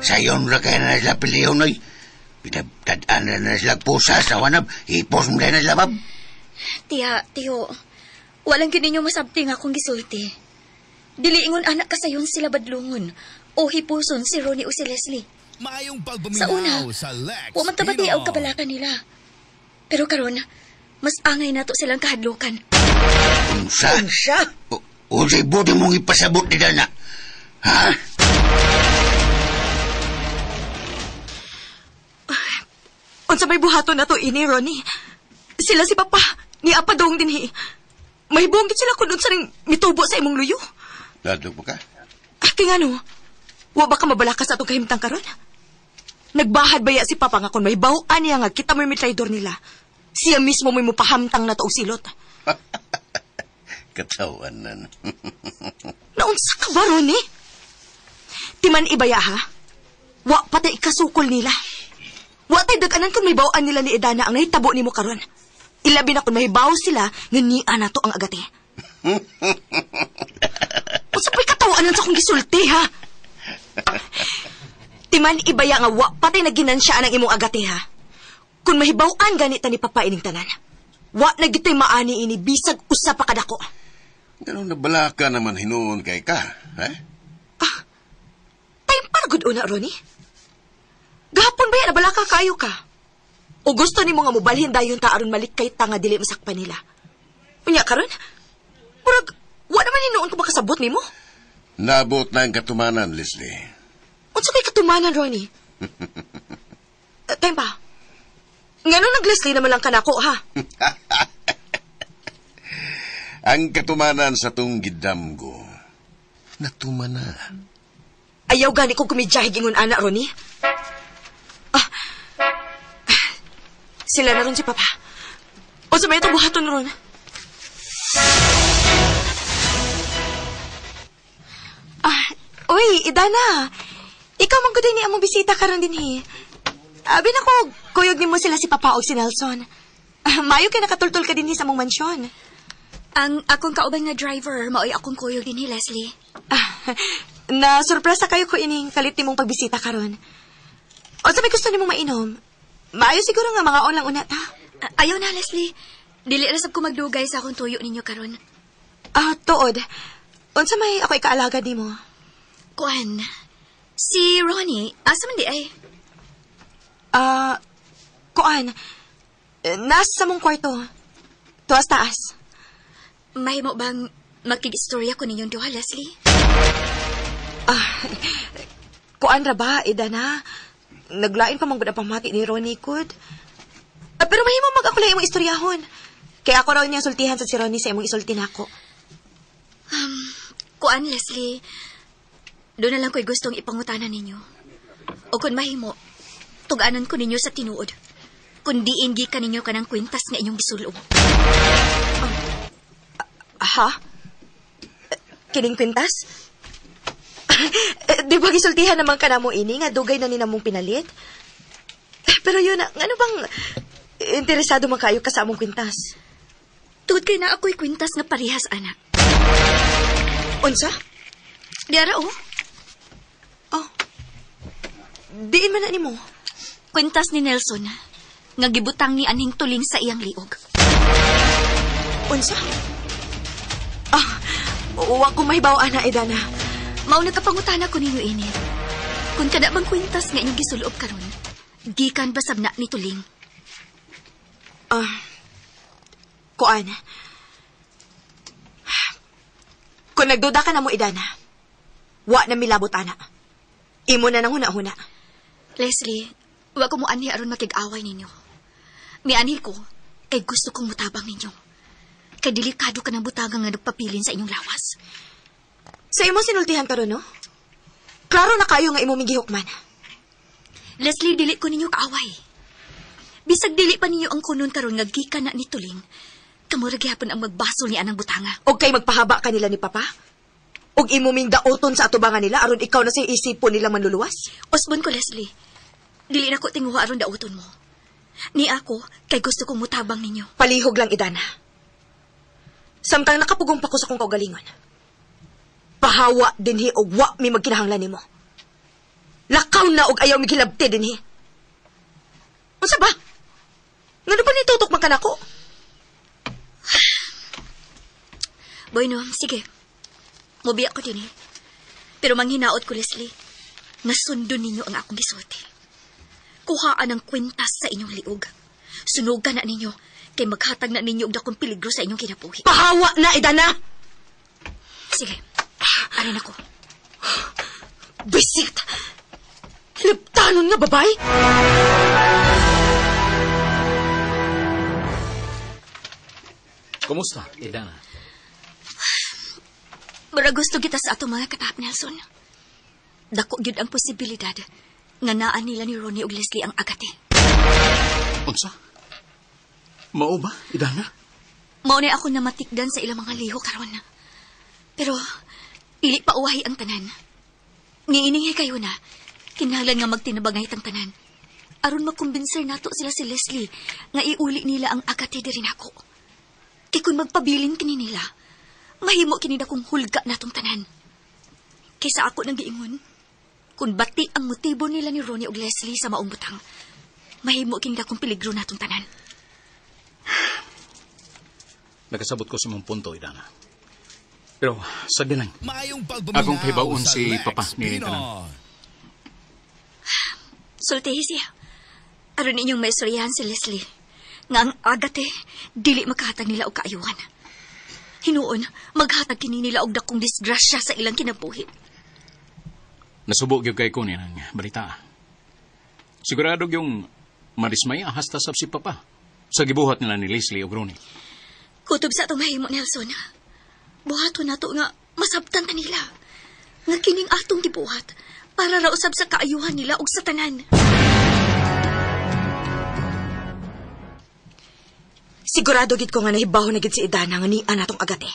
Sayon ra kay na sila piliyon, oy. Pinagtad-an na na sila pusa sa wanab. Hipos mo na sila, bab. Tiya, tiyo, walang gid ninyo masabti nga akong gisulti. Dili ingon anak kasayon sila badlungon o hipuson si Ronnie o si Leslie. Maayong Sa una, pagpaminaw sa Lex wa man tabati Pino. og kabalakan nila. Pero karon, mas angay nato silang kahadlukan. Unsa? Unsa? Unsay buti mong ipasabot ni Dana? Ha? Unsa may buhaton na to ini, Ronnie? Sila si Papa, ni Apadong dinhi. May buong gid sila kun unsa ning mitubo sa imong luyo. Ladlok ba ka? Ah, kay ngano? Wa ba ka mabalaka sa atong kahimtang karon? Nagbahad baya si Papa nga kung may bawaan niya nga kita mo'y mitraidor nila. Siya mismo mo'y mupahamtang na to og silot. Katawanan. Naunsa ka ba, Ronnie? Timan ibaya, ha? Wa pa tay ikasukol nila. Wa tay dag-anan kung may bawaan nila ni Edana ang nahitabo nimo karon. Ilabi na kung may baw sila nga niya na to ang agate. Unsa pa'y katawanan sa akong gisulti, ha? Timan ibaya nga wa patay naginansya ang imong agate, ha? Kung mahibaw-an ganita ni Papa ining tanan. Wa na gito'y maani ini bisag usa pa kadako. Ganun nabalaka naman hinuon kay ka, ha? Ah, time para good una, Ronnie. Gahapon ba yan, nabalaka kayo ka? O gusto nimo nga mobalhin dayon ta aron malikay ta nga dili masakpan nila? Unya karon? Murag, wa naman hinuon ko makasabot nimo. Nabot na ang katumanan, Leslie. Unsa kay katumanan, Ronnie? Time pa. Ngano nag-Leslie naman lang kanako, ha? Ang katumanan sa tong gidamgo, natumana. Ayaw gani kong kumidyahe gingon ana, Ronnie. Ah, sila na ron si Papa. O sa may itong buhaton ron. Ah, uy, Idana. Ikaw man gud ni among bisita karon dinhi. Abi na ko, kuyog nimo sila si Papa o si Nelson. Ah, maayo kay nakatultol ka dinhi sa among mansyon. Ang akong kauban nga driver, maoy akong kuyog dinhi, Leslie. Ah, na sorpresa kayo ko ining kalit nimong pagbisita karon. O sa may gusto nimong mainom? Maayo siguro nga mga lang una ta. Ah, ayaw na, Leslie. Dili ra sab ko magdugay sa akong tuyo ninyo karon. Ah, tuod. Unsa may ako ikaalagad nimo? Kuan, si Ronnie, asa man di ay? Ah, kuan. Nasa mong kwarto. Tuas taas. Mahimo bang makig-istorya ko ninyong duha, Leslie? Ah, kuan ra ba, Idana? Naglain pa man gud ang pamati ni Ronnie kud. Ah, pero mahimo mag ako lang imong istoryahon. Kaya ako raw niya sultihan sa si Ronnie sa imong isulti nako. Kuan, Leslie, doon na lang ko'y gustong ipangutanan ninyo. O kung mahimo, tuganan ko ninyo sa tinuod. Kung diin gikan ninyo kanang kwintas nga inyong gisulob. Ha? Kining kwintas? Di ba gisultihan naman ka namo ini nga dugay na ni namong pinalit? Pero yun, ano bang interesado man kayo ka sa among kwintas? Tugod kay na ako'y kwintas nga parehas, anak. Unsa? Diara, oh. Oh. Diin man na nimo. Kwintas ni Nelson nga gibutang ni anhing tuling sa iyang liog. Unsa? Ah, wa ko mahibaw ana Edana. Mao na kapangutana ko ninyo ini. Kung kada bang kwintas nga inyong gisulob karon, gikan ba sab na ni tuling? Ah. Kuan. Kung nagduda ka na mo, Idana, wa na milabot ana. Imo na nang huna-huna. Leslie, wa ko mo anhi aron makig-away ninyo. Mianhi ko kay gusto kong mutabang ninyo. Kay delikado ka ng butagang nga nagpapilin sa inyong lawas. Sa imo sinultihan karon, no? Klaro na kayo nga imo migihukman. Leslie, dili ko ninyo kaaway. Bisag dili pa ninyo ang kunon karon nga gikan na ni Tuling, kamo ra gihapon ang magbasol ni anang butanga. Og kay magpahaba kanila ni Papa? Og imo ming daoton sa atubangan nila aron ikaw na sa isipon nila manluluwas? Usbon ko, Leslie. Dili na ko tinguha aron dauton mo. Ni ako, kay gusto kong mutabang ninyo. Palihog lang, Idana. Samtang nakapugong pa ko sa kong kaugalingon. Pahawa dinhi og wa mi magkinahanglan nimo. Lakaw na og ayaw migilabti dinhi. Unsa ba? Ngano ba nitutok man kanako? Bueno, sige. Mubiya ko dinhi. Pero manghinaot ko, Leslie, nga sundon ninyo ang akong gisulti. Kuhaan ang kwintas sa inyong liog. Sunugan na ninyo, kay maghatag na ninyo og dakong peligro sa inyong kinabuhi. Pahawa na, Idana! Sige, arin ako. Bisit! Hilabtanon nga, babay! Kumusta, Idana? Mura gusto kita sa atong mga katap, Nelson. Dako gyud ang posibilidad nga naa nila ni Ronnie ug Leslie ang agate. Unsa? Mao ba, Idana? Mao na ako namatikdan sa ilang mga liho karon. Pero dili pa uwahi ang tanan. Niiningi kayo na kinahanglan nga magtinabangay tang tanan. Aron makumbinser nato sila si Leslie nga iuli nila ang agate diri nako. Kay kun magpabilin kini nila, mahimo kini dakong hulga natong tanan. Kaysa ako nang giingon, kun bati ang motibo nila ni Ronnie ug Leslie sa maong butang, mahimo kini dakong peligro natong tanan. Nakasabot ko sa mong punto, Idana. Pero sagdi lang. Maayong pagpaminaw Akong pahibaon sa si Lex Papa ni Pinoy. tanan. Sultihi siya. Aron inyong maistoryahan si Leslie nga ang agate dili makahatag nila og kaayuhan. Hinuon, maghatag kini nila og dakong disgrasya sa ilang kinabuhi. Nasubo gyud kay ko ni ang balita. Sigurado yung madismaya hasta sab si Papa sa gibuhat nila ni Leslie ug Ronnie. Kutob sa atong mahimo, Nelson. Buhaton nato nga masabtan ta nila. Nga kining atong gibuhat para ra usab sa kaayuhan nila ug sa tanan. Sigurado gid ko nga nahibaw na gid si Idana nga niya natong agate.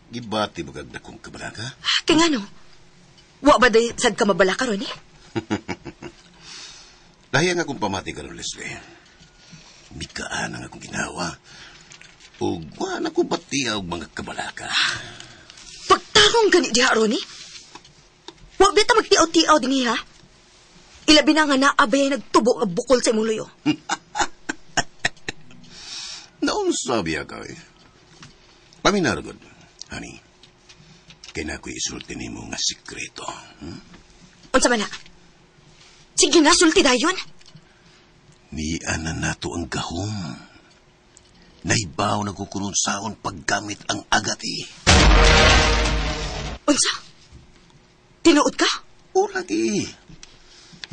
Gibati ba kag dakong kabalaka? Kay ngano? Wa ba day sad ka mabala karon eh? Lahi ang akong pamati karon, Leslie. Mikaan ang akong ginawa. Ug wa na ko batiya og mga kabalaka. Pagtarong gani diha, Ronnie. Wa bita magtiaw-tiaw dinhi ha. Ilabi na nga naabay ay nagtubo nga bukol sa imong luyo. Naon sabi ka eh. Paminaragod, honey. Kay na ako'y isulti nimo nga sikreto. Unsa man na? Sige na, sulti dayon. Niya na nato ang gahom. Naibaw na kukunon saon paggamit ang agati. Unsa? Tinuod ka? O lagi.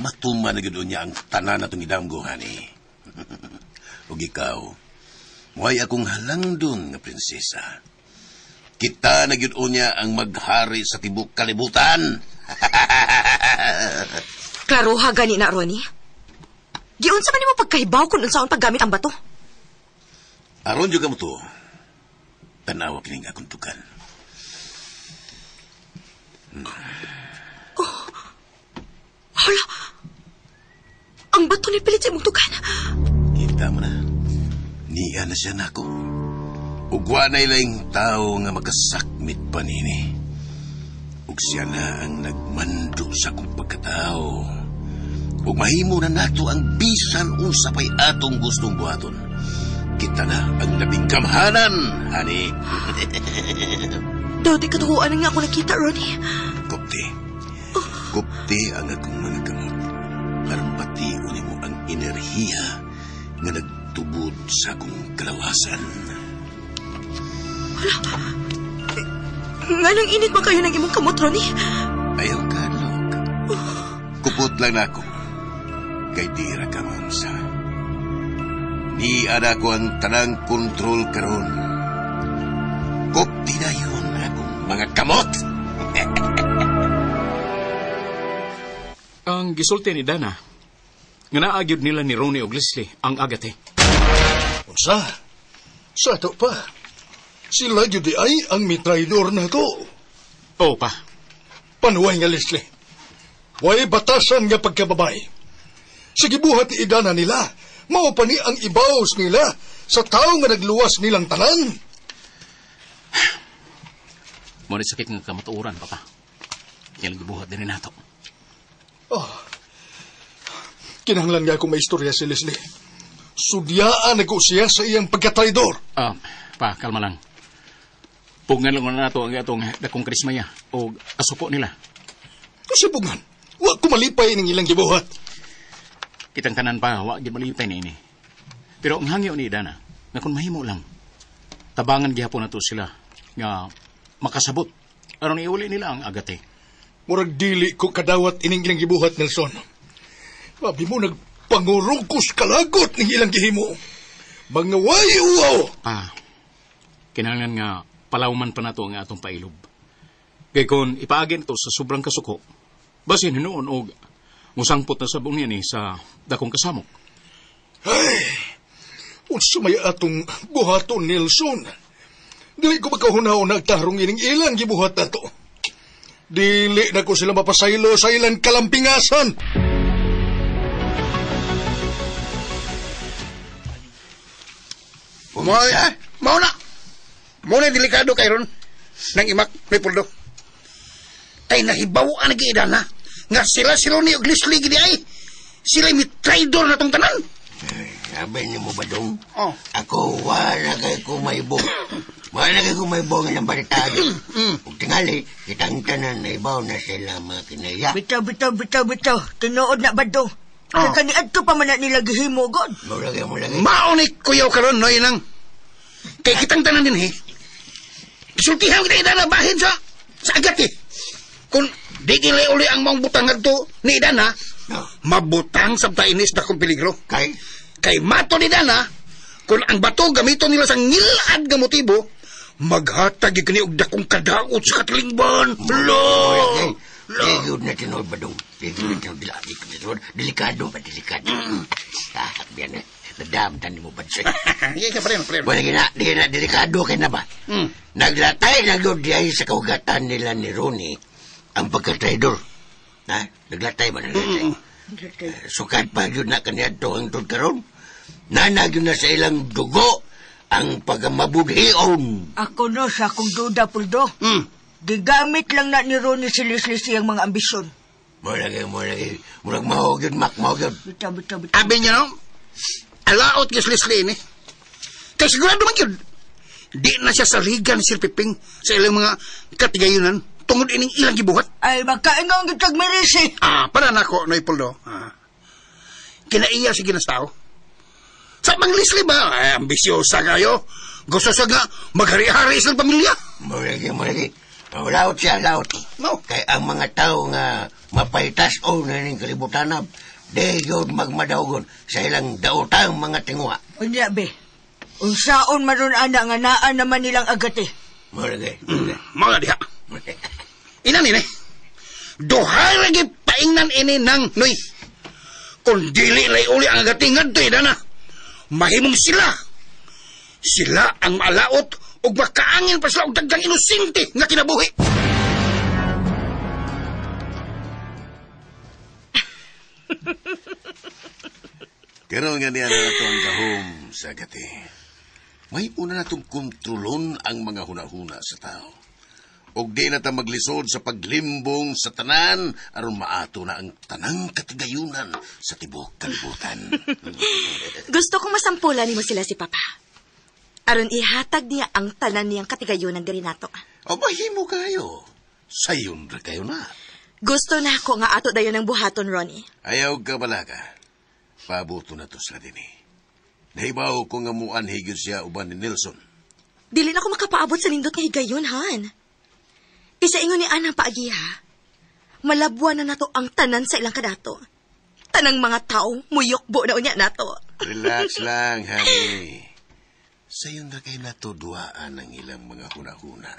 Matuma na gyud niya ang tanan natong gidamgo, honey. Ug ikaw, muhay akong halangdon nga prinsesa. Kita na gyud niya ang maghari sa tibok kalibutan. Klaroha gani na, Ronnie. Giunsa man nimo pagkahibaw kung unsaon paggamit ang bato? Aron jud kamo to. Tanawa kining akong tukan. Hala! Ang bato ni pilit sa imong tukan. Kita mo na. Niya na siya nako. Ug wa na ilang tao nga makasakmit pa nini. Ug siya na ang nagmando sa akong pagkatao. Ug mahimo na nato ang bisan unsa pa'y atong gustong buhaton. Kita na ang labing kamhanan, honey. Daw di katuhuan nga ako nakita, Ronnie. Kupti. Kupti ang akong mga kamot. Aron pati mo ang enerhiya nga nagtubod sa akong kalawasan. Nganong init man kayo ng imong kamot, Ronnie? Ayaw ka, Lok. Kupot lang na ako. Kay di ra ka maunsa. Ni ada ko ang tanang kontrol karon. Kupti na yun akong mga kamot. Ang gisulti ni Dana, nga naagyod nila ni Ronnie ug Leslie ang agate. Unsa? Sa ato pa. Sila gyud di ay ang mitraidor na to. Oo pa. Panuway nga Leslie. Way batasan nga pagkababay. Sige buhat ni Idana nila. Mao pa ni ang ibaws nila sa tao nga nagluwas nilang tanan. Mo ni sakit nga kamatuoran, papa. Ilang gibuhat din nato. Oh. Kinahanglan nga akong may istorya si Leslie. Sudyaan ako siya sa iyang pagkatraidor. Pa, kalma lang. Pugngan lang na nato ang atong dakong krismaya o asuko nila. Kasi pugngan, wa ko malipay ning ilang gibuhat. Kitang tanan pa, wa gid malipay ni ini. Pero ang hangyo ni Idana, nga kung mahimo lang, tabangan gihapon nato sila nga makasabot aron iuli nila ang agate. Murag dili ko kadawat ining ilang gibuhat, Nelson. Abi mo nagpangurungkos kalagot ning ilang gihimo. Mga way uwaw! Pa, kinahanglan nga palawman pa nato ang atong pailob. Kay kung ipaagin to sa sobrang kasuko, basin hinuon og musangpot na sabong niya ni sa dakong kasamok. Ay, unsa may atong buhaton, Nelson? Dili ko makahuna-una ang tarong ining ilang gibuhat nato. Dili na ko sila mapasaylo sa ilang kalampingasan. Mao na. Mao na delikado kay ron nang imak may puldo. Kay nahibaw-an ang giidana nga sila si Ronnie og Leslie gidi ay sila mi traidor na tong tanan. Sabi niyo mo ba dong? Oh. Ako wala kay kumaybo. Wala kay kumaybo nga ng balitado. Ug tingali, kitang tanan na ibaw na sila mga kinaya. Bitaw, bitaw, bitaw, bitaw. Tinuod na ba dong? Oh. Kaya kaniadto pa man na nila gihimo, God. Mura kay, mura kay. Mao ni kuyaw karon no inang. Kay kitang tanan din he. Sultihan kita idana bahin sa agat eh. Kung di gila uli ang maong butang ngadto ni Idana, No. mabutang sa tainis na kong peligro. Kay? Kay mato ni Dana, kung ang bato gamiton nila sa ngilad nga motibo, maghatag gyud kini og dakong kadaot sa katilingban. Lo! Di gyud na tinuod ba dong? Di gyud na tinuod. Di gyud na tinuod. Delikado ba? Delikado. Ah, biyan na. Nadamtan ni mo ba siya? Iya ka pa rin, pa rin. Wala gina, di na, delikado kay na ba? Naglatay na gyud diay sa kaugatan nila ni Ronnie ang pagka-traidor. Ha? Naglatay ba? Naglatay. Sukat pa yun na kaniadto ang tod karon. Nana gyud na sa ilang dugo ang pagkamabudhion. Ako no, sa akong duda, Puldo. Gigamit lang na ni Ronnie si Leslie siyang mga ambisyon. Mura kayo, mura kayo. Murag mao gyud, Mac, mao gyud. Bitaw, bitaw, bitaw. Abi niya no, alaot gyud si Leslie ni. Kay sigurado man gyud, di na siya saligan si Sir Piping sa ilang mga katigayunan tungod ining ilang gibuhat. Ay, magkaingon gyud kag mirisi. Ah, para nako, Noy Puldo. Ah. Kinaiya si ginas tao. Sa mang Leslie ba? Ay, ambisyosa kayo. Gusto siya nga maghari-hari sa pamilya. Mura kayo, mura kayo. Oh, laot siya, laot. No. Kay ang mga tao nga mapaitas o na ning kalibutanab, di yun magmadawgon sa ilang daotang mga tinguha. Unya, be. Unsaon maron ana nga naa naman nilang agate. Mura kayo. Mga diha. Ina nini. Duha lagi paingnan ini nang Noy. Kung dili lay uli ang agate ngadto na. Mahimong sila. Sila ang maalaot ug makaangin pa sila og daghang inosente nga kinabuhi. Karon nga niya na ito ang gahom sa agate. May una na itong kontrolon ang mga hunahuna sa tao. Og di na ta maglisod sa paglimbong sa tanan aron maato na ang tanang katigayunan sa tibuok kalibutan. Gusto kong masampulan nimo sila si Papa. Aron ihatag niya ang tanan niyang katigayunan diri nato. O mahimo kayo. Sayon ra kayo na. Gusto na ako nga ato dayon ang buhaton, Ronnie. Ayaw ka balaga. Pabuto na to sila dinhi. Nahibaw ko nga muan higit siya uban ni Nelson. Dili na ko makapaabot sa nindot nga higayon, han. Isa ingon ni Ana paagiha. Malabwa na nato ang tanan sa ilang kadato. Tanang mga tao, muyokbo na unya nato. Relax lang, honey. Sayon na kay nato duhaan ang ilang mga huna-huna.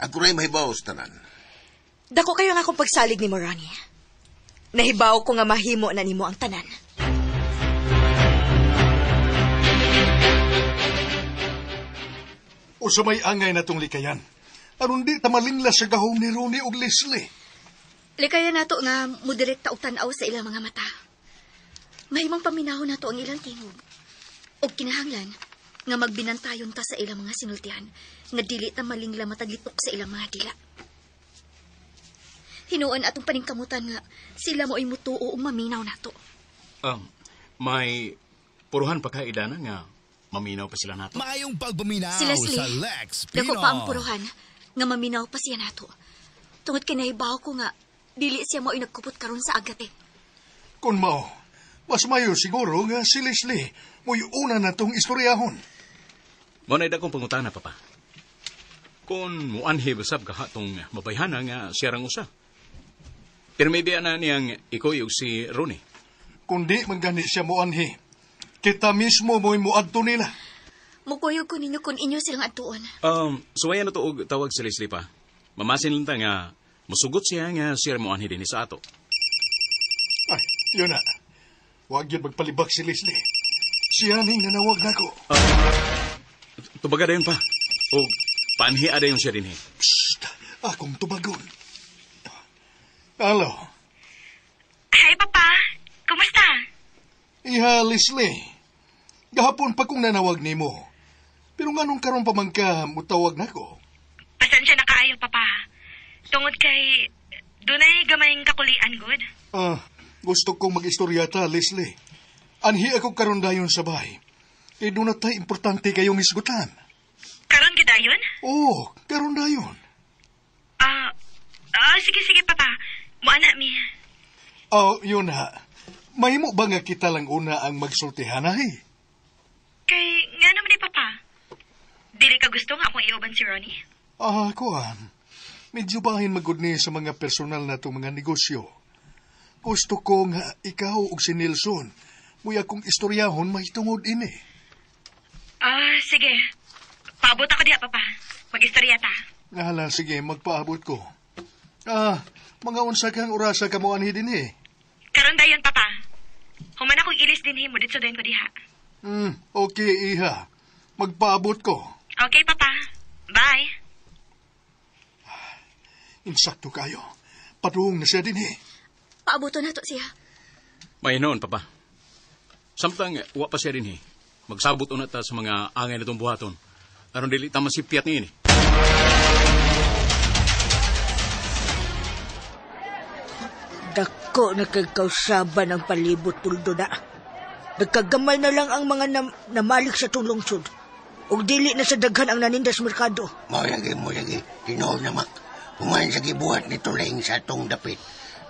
Ako na'y mahibaw sa tanan. Dako kayo nga akong pagsalig ni Morani. Nahibaw ko nga mahimo na nimo ang tanan. O sa may angay na tong likayan. Aron di tamalingla sa gahom ni Ronnie og Leslie. Likayan nato nga mudirekta og tan-aw sa ilang mga mata. Mahimong paminahon nato ang ilang tingog. Og kinahanglan nga magbinantayon ta sa ilang mga sinultihan nga dili ta malingla mataglitok sa ilang mga dila. Hinuon atong paningkamutan nga sila mo ay mutuo o maminaw nato. May puruhan pa ka, Idana, nga maminaw pa sila nato. Maayong pagpaminaw Si Leslie, sa Lex Pino. Dako pa ang puruhan nga maminaw pa siya nato. Tungod kay nahibaw ko nga dili siya mo ay nagkupot karon sa agat eh. Kung mao, mas mayo siguro nga si Leslie mo'y una na tong istoryahon. Mao na dakong pangutana, Papa. Kung muanhi basab kahatong mabayhana nga siya rang usa. Pero may biya na niyang ikuyog si Ronnie. Kung di man gani siya muanhi, kita mismo mo'y muadto nila. Mukuyog ko ninyo kung inyo silang adtuon. Suwayan na to og tawag si Leslie pa. Mamasin lang ta nga musugot siya nga siya muanhi din sa ato. Ay, yun na. Huwag yun magpalibak si Leslie. Siya ning nanawag nako. Tubaga dayon pa. O paanhi dayon siya dinhi. Psst! Akong tubagon. Hello. Hi, Papa. Kumusta? Iha, Leslie. Gahapon pa kong nanawag nimo. Pero nganong karon pa man ka mutawag nako? Pasensya na kaayo, Papa. Tungod kay dunay gamayng kakulian, good. Gusto kong mag-istorya ta, Leslie. Anhi ako karon dayon sa bahay. Kay doon na tayo importante kayong isgutan. Karon gidayon? Oo, karon dayon. Sige, Papa. Muana mi. Oh, yun ha. Mahimo ba nga kita lang una ang magsultihan, ay? Kay nga naman ni Papa. Dili ka gusto nga akong iuban si Ronnie? Kuan. Medyo bahin magud ni sa mga personal na itong mga negosyo. Gusto ko nga ikaw ug si Nelson mo'y akong istoryahon mahitungod ini. Sige. Paabot ako diha, Papa. Mag-istorya ta. Hala, sige, magpaabot ko. Mga unsa kang orasa ka mo anhi dinhi? Karon dayon, Papa. Human akong ilis dinhi mo didto dayon ko diha. Okay, iha. Magpaabot ko. Okay, Papa. Bye. Insakto kayo. Padung na siya dinhi. Paaboto na to siya. May noon, Papa. Samtang wa pa siya dinhi, magsabot una ta sa mga angay na itong buhaton. Aron dili ta masipyat niini. Dako na kay kausaban ang palibot, Puldo na. Nagkagamay na lang ang mga namalik sa itong lungsod. Ug dili na sa daghan ang naninda sa merkado. Mo lagi. Tinuod na, Mak. Human sa gibuhat ni Tuleng sa atong dapit.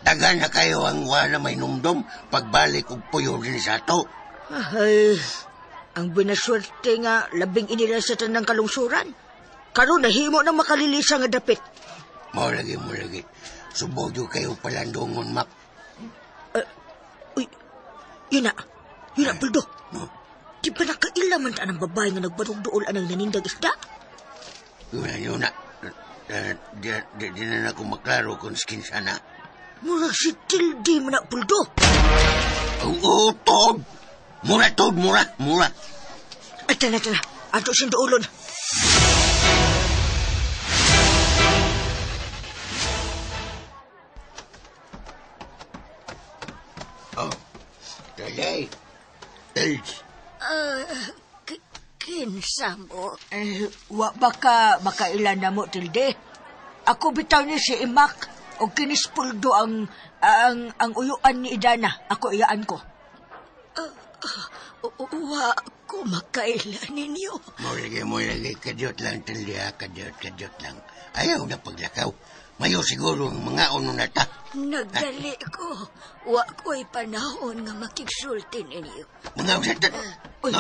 Daghan na kayo ang wala may numdum pagbalik og puyo din sa ato. Ay, ang binaswerte nga labing inila sa tanang kalungsuran. Karon nahimo na makalilisa nga dapit. Mo lagi. Subo jud kayo palandungon, Mak. Uy, yun na, Puldo. No? Di ba nakaila man ta ng babae nga nagbarugdool anang nanindag isda? Yun na. Di na ako maklaro kung skinsa na. Murag si Tildy man na, Puldo. Oo, tod. Mura, tod, mura. Ay, tana. Ato siyang duolon. Oh, Tildy. Tilds. Kinsa mo? Eh, wa ba ka makailan na mo, Tilde? Ako bitaw ni si Imak o kinis Puldo ang uyuan ni Idana. Ako iyaan ko. Wa ko makailan ninyo. Mo lagi. Kadyot lang, Tilde, ha? Kadyot lang. Ayaw na paglakaw. Mayo siguro ang mga uno na ta. Nagdali ko. Wa ko'y panahon nga makigsulti ninyo. Mga usatan. Uy,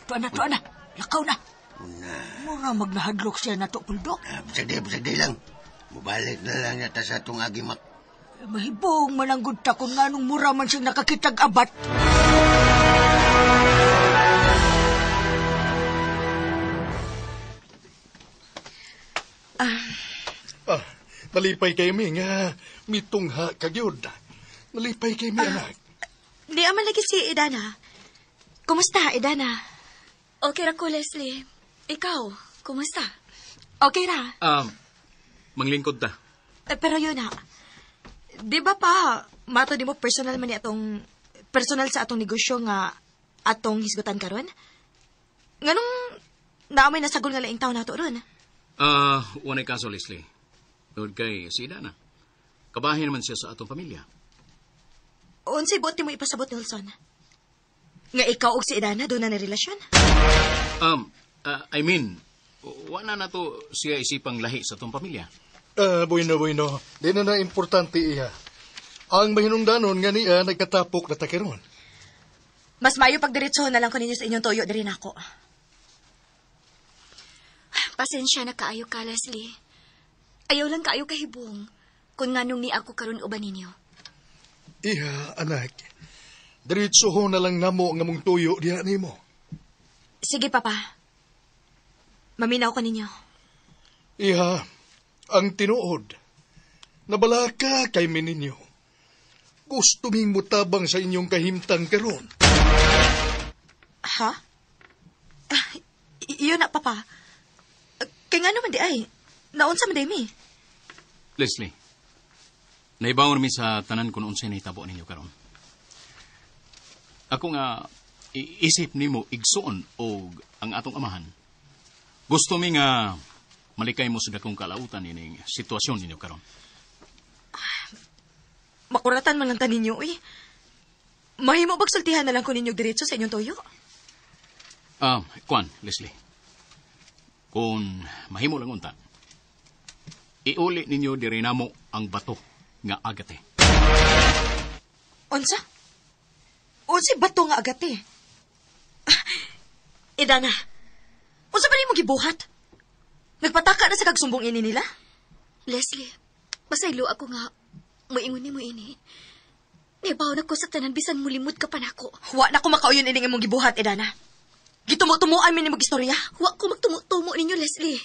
tuwa na. Lakaw na. Mura magnahadlok siya na to, Puldo. Bisag lang. Mubalik na lang yata sa itong agimak. Mahibong mananggod ta kung nganong mura man siyang nakakitag abat. Nalipay kay mi nga mitungha kagyud. Nalipay kay mi, anak. Di aman lagi si Idana. Kumusta, Idana? Okay ra ko, Leslie. Ikaw, kumusta? Okay ra. Manglingkod ta. Pero yun na. Di ba pa, mato di mo personal man ni atong, personal sa atong negosyo nga atong hisgutan karon? Nganong naamay nasagol nga laing tao nato ron? Wanay kaso, Leslie. Tungod kay si Idana. Kabahin naman siya sa atong pamilya. Unsay buot mo ipasabot, Nelson? Nga ikaw og si Idana doon na relasyon? I mean, wala na to siya isipang lahi sa atong pamilya. Bueno. Di na na importante iya. Ang mahinungdanon nga niya nagkatapok na takiron. Mas mayo pagdiretsohon na lang ko ninyo sa inyong tuyo diri nako. Pasensya na kaayo ka, Leslie. Ayaw lang kaayo kahibong kung nganong ni ako karon uban ninyo. Iha, anak. Diretsohon na lang namo nga mong tuyo diha nimo. Sige, Papa. Maminaw ko ninyo. Iha, ang tinuod. Nabalaka kay mi ninyo. Gusto ming mutabang sa inyong kahimtang karon. Ha? Iyon na, Papa. Kaya nga naman di ay. Naunsa man di mi. Leslie, naibaw mi sa tanan kung unsay nahitabo ninyo karon. Ako nga iisip nimo igsuon og ang atong amahan. Gusto mi nga malikay mo sa dakong kalautan ining sitwasyon ninyo karon. Makuratan man lang ta ninyo, uy. Mahimo bagsultihan na lang ko ninyo diretso sa inyong toyo? Kuan, Leslie. Kung mahimo lang unta, iuli ninyo diri namo ang bato nga agate. Unsa? Unsa bato nga agate? Idana, unsa ba nimo gibuhat? Nagpataka na sa kagsumbong ini nila? Leslie, pasaylo ako nga moingon nimo ini. Nabaw na ko sa tanan bisan mulimod ka pa nako. Wa na ko makauyon ining imong gibuhat, Idana. Gitumo-tumuan mi nimo istorya. Wa ko magtumo-tumo ninyo, Leslie.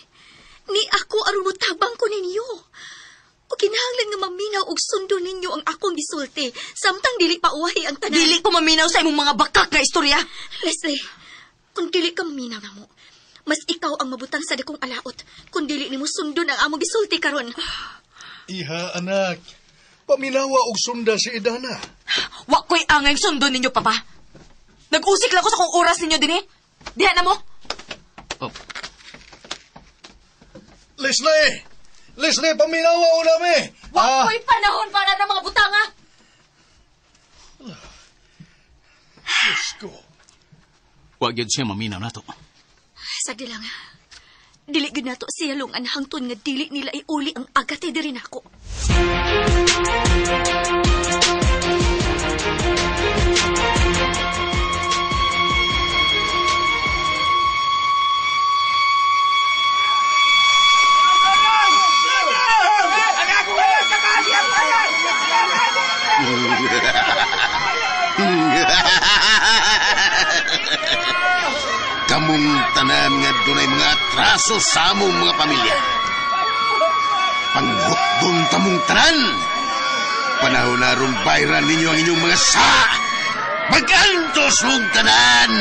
Ni ako aron motabang ko ninyo. O kinahanglan nga maminaw og sundo ninyo ang akong gisulti samtang dili pa uwahi ang tanan. Dili ko maminaw sa imong mga bakak nga istorya. Leslie, kung dili ka maminaw namo, mas ikaw ang mabutang sa dakong alaot kung dili nimo sundon ang among gisulti karon. Iha, anak. Paminawa og sunda si Idana. Wa ko'y angay sundon ninyo, Papa. Nag-usik lang ko sa kong oras ninyo dinhi. Diha na mo. Oh. Leslie! Leslie, paminawa o nami! Wa ko'y panahon para na mga butanga. Diyos ko. Wa gyud siya maminaw nato. Sagdi lang. Dili gyud nato siya lungan hangtod nga dili nila iuli ang agate diri nako. Kamong tanan nga dunay mga atraso sa among mga pamilya. Panghukdon tamong tanan. Panahon na ron bayran ninyo ang inyong mga sa. Mag-antos mong tanan.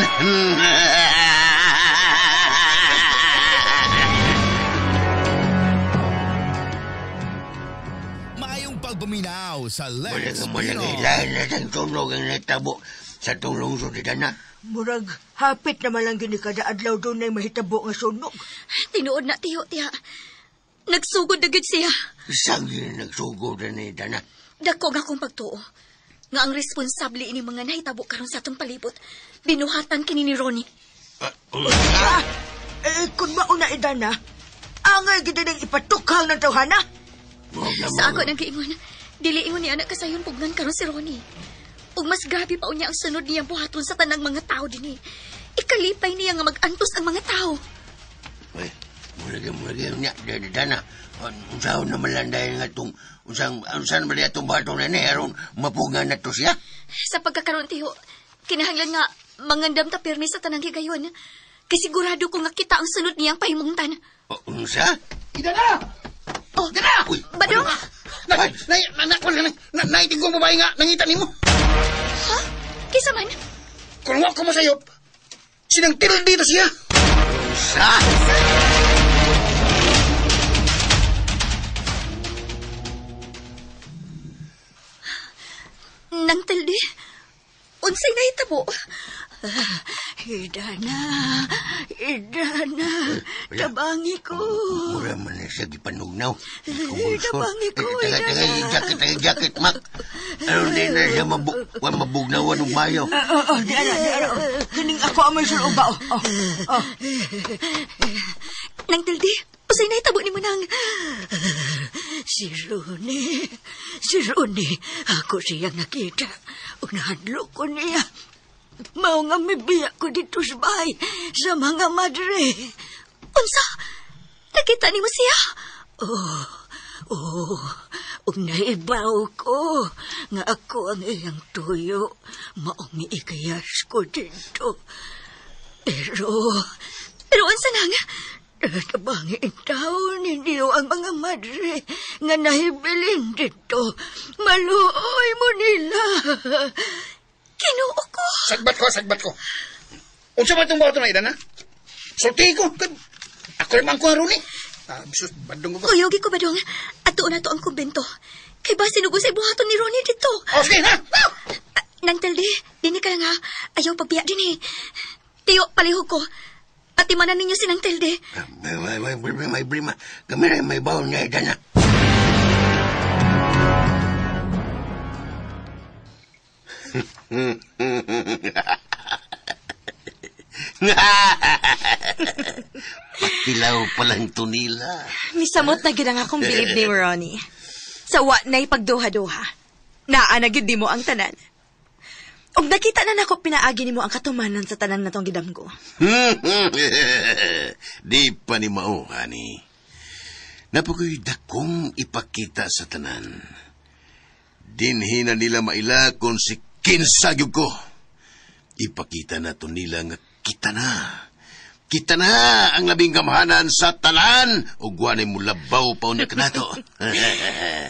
Maayong pagpaminaw sa Lex Mula Pino. lain na ang sunog ang natabo sa tulong sa dana. Murag, hapit naman lang gini kada adlaw doon ay mahitabo nga sunog. Tinuod na, tiyo, tiya. Nagsugod na gid siya. Isang yun nagsugod na ni Dana. Dako nga akong pagtuo. Nga ang responsable ini mga nahitabo karon sa atong palibot. Binuhatan kini ni Ronnie. Kung mauna idana, angay gid nang ipatukhang ng tawhana. Sa ako nang giingon, dili ingon ni anak kasayon pugnan karon si Ronnie. Ug mas grabe pa unya ang sunod niyang buhaton sa tanang mga tao dinhi. Ikalipay niya nga mag-antos ang mga tao. Uy, murag niya, Dana. Unsaon naman lang dahil nga itong, unsang naman itong bato na ni, aron mapuga na to siya. Sa pagkakaroon, tiyo, kinahanglan nga mangandam ta pirmi sa tanang higayon. Kay sigurado ko nga kita ang sunod niyang pahimungtan. O, unsa? Idana! Oh, Dana! Uy, Badong! Naitig kong babae nga, nangita nimo. Ha? Kisa man? Kung wa ko masayop, sinang tildi dito siya. Unsa? Nang tildi? Unsay nahitabo? Idana, Idana, tabangi ko. Mura man na siya gipanugnaw. Tabangi ko, Taga, taga, Idana. jacket, taga, jacket, Mak. Ano di na siya mabugnawan ng mayo. Oh, di ara, di ara. Kining ako ang may suloba. Oh, oh. Nang Tilde, usay nahitabo ni mo nang. Si Ronnie, ako siyang nakita. Ug nahadlok ko niya. Mao nga mibiya ko dito sa bahay sa mga madre. Unsa? Nakita nimo siya? Oh, ug naibaw ko nga ako ang iyang tuyo. Maong ikayas ko dito. Pero unsa nang? Tabangi taon ninyo ang mga madre nga nahibilin dito. Maluoy mo nila. Kinuo ko. Sagbat ko. Unsa ba itong bato na idan, ha? Sulti ko. Ako rin man ko ni. Sus, bandong ko. Kuyogi ko ba dong? Ato na to ang kumbento. Kay ba sinugo sa ibuhaton ni Ronnie dito? Oh, sige, ha? Nang Tilde, dini ka lang ha. Ayaw pagbiya din eh. Tiyo, palihog ko. At imanan ninyo si Nang Tilde. May brima. Kami rin may bawon niya idan, ha? Patilaw palang to nila. Misamot na gid ang akong bilib ni Ronnie. Sa wa na'y pagduha-duha. Naa na gid nimo ang tanan. Ug nakita na nako pinaagi nimo ang katumanan sa tanan natong gidamgo. Di pa ni mao, honey. Napakoy dakong ipakita sa tanan. Dinhi na nila maila kung si kinsa gyud ko. Ipakita na to nila nga kita na. Kita na ang labing gamhanan sa tanan ug wa nay mulabaw pa unya kanato.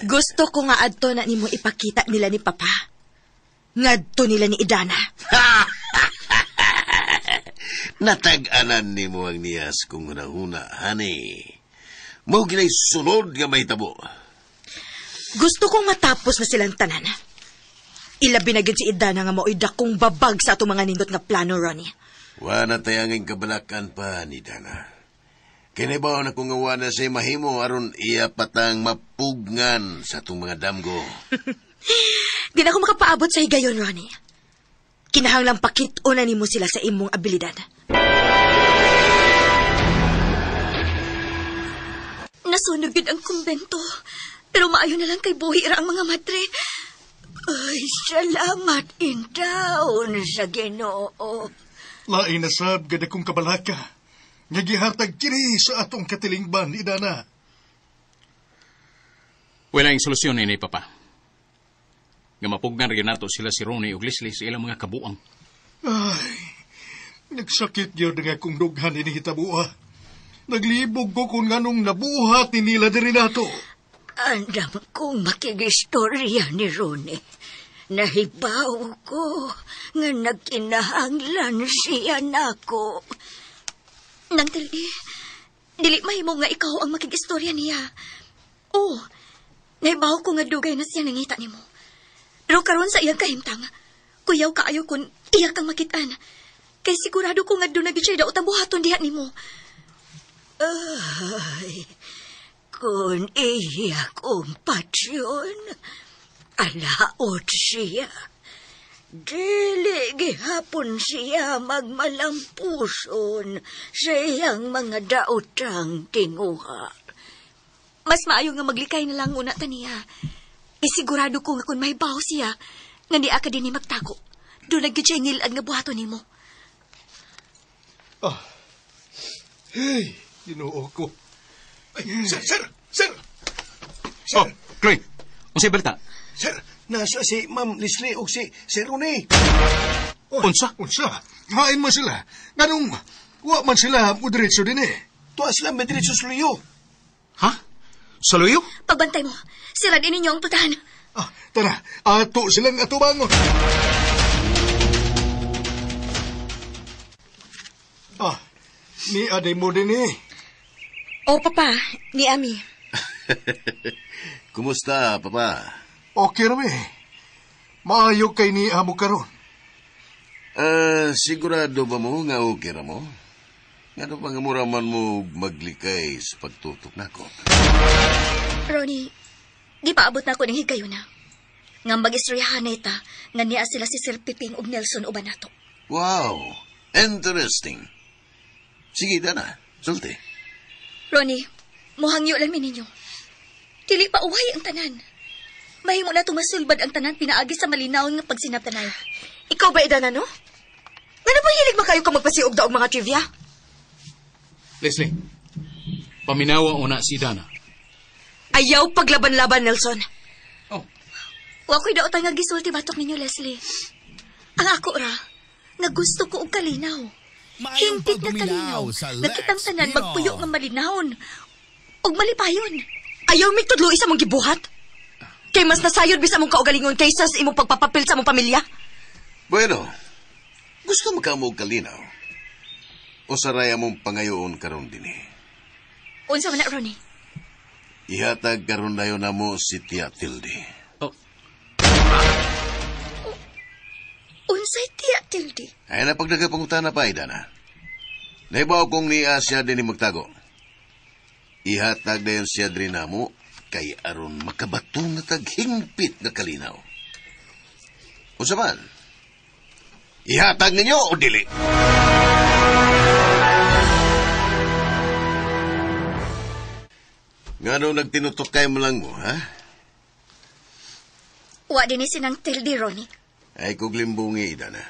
Gusto ko nga adto na nimo ipakita nila ni Papa. Ngadto nila ni Idana. Natag-anan nimo ang niyas kung hunahuna, honey. Mao ginay sunod nga mahitabo. Gusto kong matapos na silang tanan. Ilabi na gid si Idana nga mao'y dakong babag sa atong mga nindot nga plano, Ronnie. Wa na tayangin kabalakan pa ni Dana. Kinibaw na kung nga wa na siya mahimo aron iya patang mapugngan sa atong mga damgo. Di na ako makapaabot sa higayon, Ronnie. Kinahanglang pakit-o na nimo sila sa imong abilidad. Nasunog yun ang kumbento. Pero maayo na lang kay buhi ra ang mga madre. Ay, salamat intaon sa Ginoo. Lain na sab gad akong kabalaka. Nga gihatag kini sa atong katilingban, Idana. Wala yung solusyon ini, Papa. Nga mapugnan rin nato sila si Ronnie ug Leslie sa ilang mga kabuang. Ay, nagsakit gyud nga akong dughan ini hitabua. Naglibog ko kung nganong nabuhat ni nila diri nato. Andam kong makigistorya ni Ronnie. Nahibaw ko nga nagkinahanglan siya nako. Nang Tilde, dili mahimo nga ikaw ang makigistorya niya. Oh, nahibaw ko nga dugay na siya nangita nimo. Pero karon sa iyang kahimtang, kuyaw kaayo kun iya kang makitaan. Kay sigurado ko nga doon na gid siya daot ang buhaton diha nimo. Ay, kung iya kong patsyon, alaot siya. Dili gihapon siya magmalampuson sa iyang mga daotang tinguha. Mas maayo nga maglikay na lang una ta niya. Isigurado ko nga kung may baho siya, nga di ka din ni magtako. Doon na gyud siya ngilad nga buhaton nimo. Ah, hey, Ginoo ko. Ay, sir, sir! Sir! Oh, Chloe, unsay balita? Sir, nasa si Ma'am Leslie o si Sir Ronnie. Oh, unsa? Unsa? Hain mo sila. Ganong, wa man sila mudiretso din eh. Tuwa sila mudiretso sa luyo. Ha? Sa luyo? Pagbantay mo, sira din ninyo ang putahan. Ah, tara, ato silang atubangon. Ah, ni aday mo din eh. Oh, Papa, ni Ami. Kumusta, Papa? Okay rami. Maayo kay ni amo karon. Sigurado ba mo nga okay ra mo? Nga pa nga mura man mo maglikay sa pagtutok nako. Ronnie, gipaabot na ako ng higayuna. Nga mag-istoryahan na ita, nga niya sila si Sir Piping ug Nelson uban nato. Wow! Interesting. Sige, Dana. Sulti. Ronnie, muhangyo lang mi ninyo. Dili pa uway ang tanan. Mahimo na itong masulbad ang tanan pinaagi sa malinaw nga pagsinabtanay. Ikaw ba, Idana, no? Ngano ba hilig makayo ka magpasiog daog mga trivia? Leslie, paminawa una si Dana. Ayaw paglaban-laban, Nelson. Oh. Wa ko'y daotan nga gisulti batok ninyo, Leslie. Ang ako ra, nga gusto ko og kalinaw. Maayong Hingpit nga kalinaw. pagpaminaw sa Nga kitang Lex tanan Pino. magpuyo nga malinawon. Og malipayon. Ayaw migtudlo isa mong gibuhat. Kay mas nasayod bisa mong kaugalingon kaysa sa imong pagpapapil sa mong pamilya. Bueno, gusto mo ka mo og kalinaw. O saraya mong pangayoon karon dinhi. Unsa man na, Ronnie? Ihatag karon dayon namo si Tia Tilde. Oh. Unsay Tia Tilde? Ay na pagdagapangutana pa, Idana. Naibaw kong niya siya din magtago. Ihatag dayon siya diri namo kay aron makabato na taghingpit na kalinaw. Unsa man? Ihatag ninyo o dili? Ngano nagtinutok kay mo lang mo, ha? Wa din ni sinang Tilde, Ronnie. Ay kog limbungi, Idana.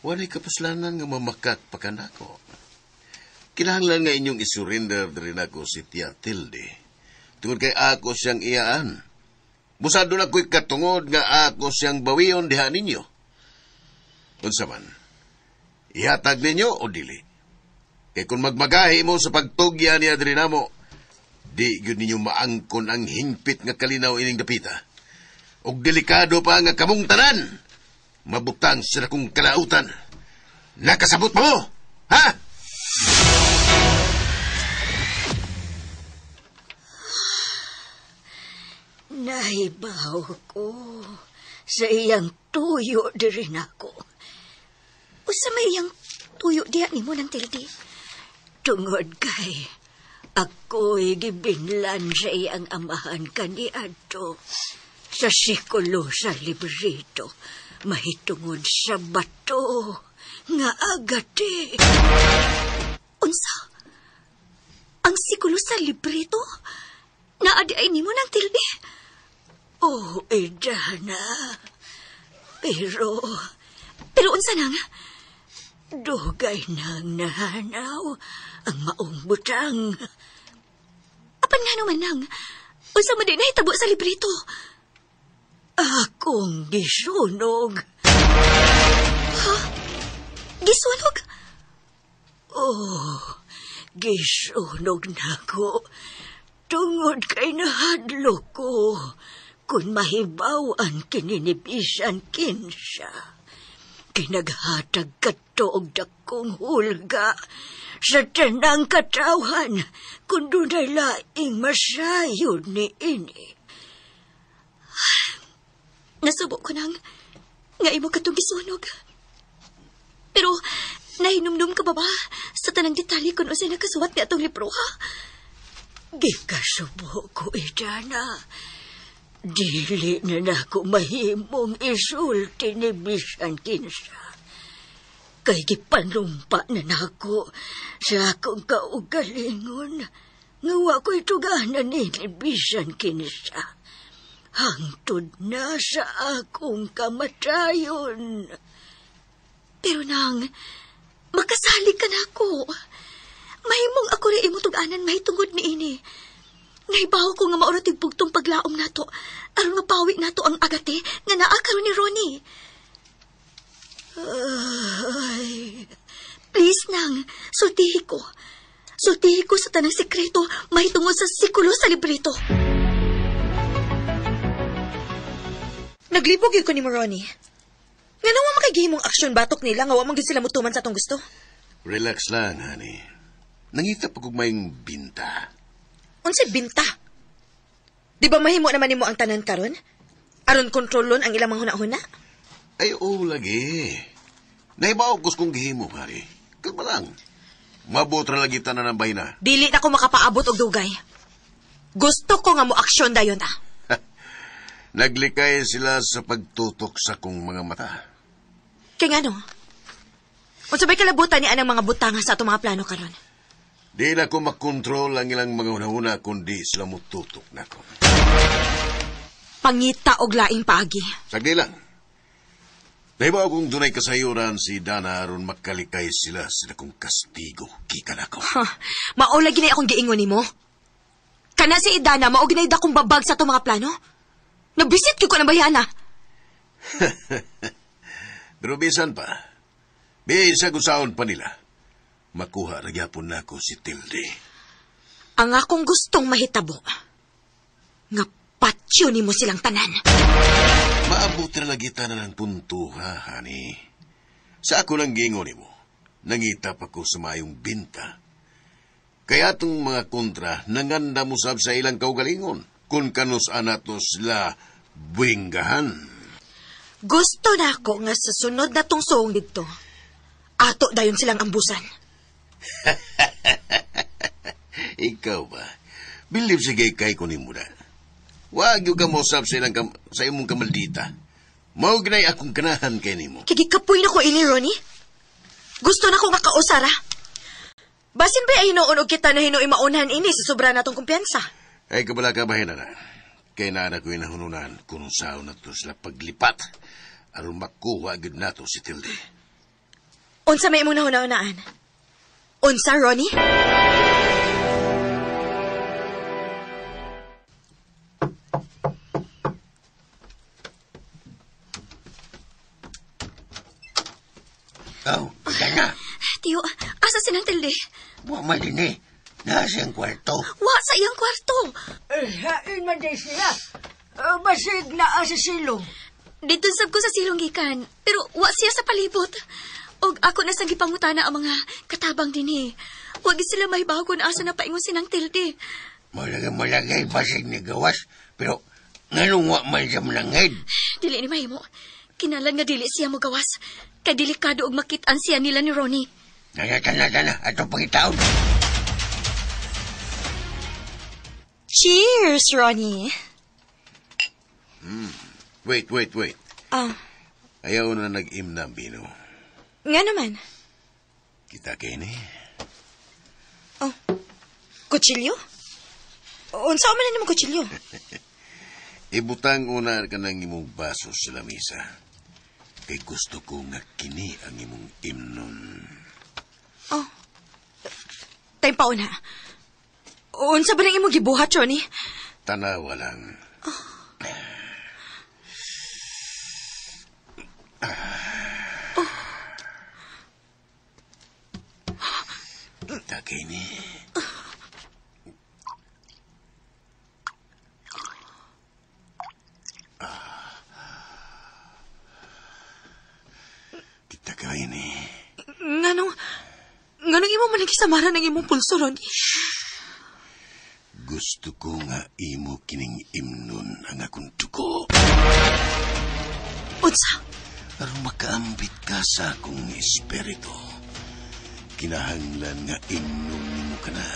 Walay kapuslanan nga mamakak pa kanako. Kinahanglan nga inyong isurrender diri nako si Tia Tilde. Tungod kay ako siyang iyaan. Busado na ko'y katungod nga ako siyang bawiyon diha ninyo. Unsa man, ihatag ninyo o dili? Kay kung magmagahi mo sa pagtugya niya diri namo, di gyud ninyo maangkon ang hingpit nga kalinaw ining dapita. Og delikado pa nga kamong tanan, mabutang sila kong kalautan. Nakasabot pa mo, ha? Nahibaw ko sa iyang tuyo diri nako. Usa may iyang tuyo diha nimo ng Tilde? Tungod kay ako'y gibinlan sa iyang amahan kaniadto sa sikulo sa librito mahitungod sa bato nga agate. Unsa? Ang sikulo sa librito? Naadi ay nimo ng Tilde? Oh, Idana. Pero Pero unsa nang? Dugay nang nahanaw ang maong butang. Apan nga naman nang, unsa man di nahitabo sa librito? Akong gisunog. Ha? Gisunog? Oh, gisunog nako. Tungod kay nahadlok ko kung mahibaw-an kininibisan kinsa. Kinaghatag kato og dakong hulga sa tanang katawhan kung dunay laing masayod ni ini. Nasubo ko nang nga imo katong gisunog. Pero nahinumdum ka ba ba sa tanang detalye kung unsay nakasuwat ni atong libro, ha? Gikasubo ko, Idana. Dili na nako mahimong isulti ni bisan kinsa. Kay gipanumpa na nako sa akong kaugalingon nga wa ko'y tuganan ni bisan kinsa. Hangtod na sa akong kamatayon. Pero nang, makasalig ka na ako. Mahimong ako rin imong tug-anan mahitungod ni ini. Nahibaw ko nga maura tigbugtong paglaom nato aron mapawi nato ang agate nga naa karon ni Ronnie. Ay. Please nang, sultihi ko. Sultihi ko sa tanang sekreto mahitungod sa sikulo sa librito. Naglibog yun ko ni Ronnie. Nga nawa makagihimong aksyon batok nila nga wa man gyud sila mutuman sa atong gusto. Relax lang, honey. Nangita pa kog mayong binta. Unsay binta? Di ba mahimo naman nimo ang tanan karon? Aron kontrolon ang ilang mga huna-huna? Ay, oo lagi. Naibaw ko kong gihimo, pare. Kalma lang. Mabot ra lagi tanan ang bahina. Dili na ko makapaabot og dugay. Gusto ko nga mo aksyon dayon ta. Naglikay sila sa pagtutok sa kong mga mata. Kaya nga no? Unsa bay kalabutan ni anang mga butanga sa atong mga plano karon? Di na ko makontrol ang ilang mga hunahuna kundi sila mututok na ko. Pangita og laing paagi. Sagdi lang. Naibaw kong dunay kasayuran si Dana aron makalikay sila sa dakong kastigo gikan ako. Huh. Mao lagi na akong giingon nimo. Kana si Idana mao ginay dakong babag sa atong mga plano. Nabisit gyud ko ng bayana. Pero bisan pa, bisa gusaon pa nila. Makuha ra gyapon nako si Tilde. Ang akong gustong mahitabo, nga patyo nimo silang tanan. Maabot ra lagi tanan ang punto, ha, honey. Sa ako lang giingon nimo, nangita pa ko sa maayong binta. Kaya atong mga kontra, nanganda mo sab sa ilang kaugalingon, kung kanus anato sila buwinggahan. Gusto na ako nga sa sunod na tong suong didto, ato dayon silang ambusan. Ikaw ba? Bilib sige kay ko nimo na. Wag yung kamusap sa ilang sa imong kamaldita. Mao ginay akong ganahan kay nimo. Kigikapoy na ko ini, Ronnie. Gusto na ko nga kausara. Basin ba ay hinuon og kita na hinuoy maunhan ini sa sobra natong kumpiyansa? Ay kabala ka bahin na. Kay naa ko inahununan kung saan na to sila paglipat aron makuha gyud nato si Tilde. Unsa may imong nahuna-hunaan? Unsa, Ronnie? Oh, Dana. Tiyo, asa sinang Tilde? Wa man din eh. Nasa iyang kwarto. Wa sa iyang kwarto. Hain man din siya. Basig naa sa silong. Dito sab ko sa silong gikan, pero wa siya sa palibot. Og ako na sang gipangutana ang mga katabang dinhi. Wa gid sila mahibaw kung asa na paingon sinang Tilde. Malagay basig ni gawas, pero nganong wa man siya manangid? Dili ni mahimo. Kinalan nga dili siya mogawas. Kay delikado og makit-an siya nila ni Ronnie. Tana, atong pangitaon. Cheers, Ronnie. Wait. Ah. Ayaw na nag-imna ang bino. Nga naman. Kita kini. Oh, kutsilyo? Unsa man na nimong kutsilyo? Ibutang una ka ng imong baso sa lamisa. Kay gusto ko nga kini ang imong imnon. Oh, time pa una. Unsa ba nang imong gibuhat, Ronnie? Tanawa lang. Oh. Oh. Kita kini. Kita kini. Nganong imo man gisamaran ang imong pulso, Ronnie? Gusto ko nga imo kining imnon ang akong dugo. Unsa? Aron makaambit ka sa akong espiritu. Kinahanglan nga imnon nimo ka na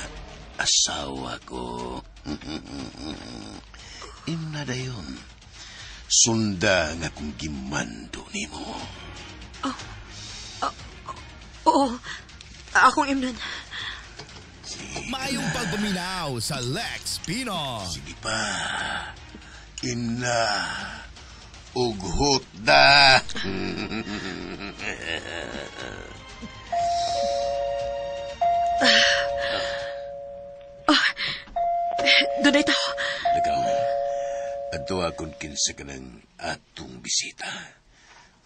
asawa ko. Imna dayon. Sunda nga akong gimando nimo. Oh. Oo. Akong imnon. Maayong pagpaminaw sa Lex Pino. Sige pa. Imna. Ughot na. Dunay tao. Nagaw. Adto akong kinsa ka ng atong bisita.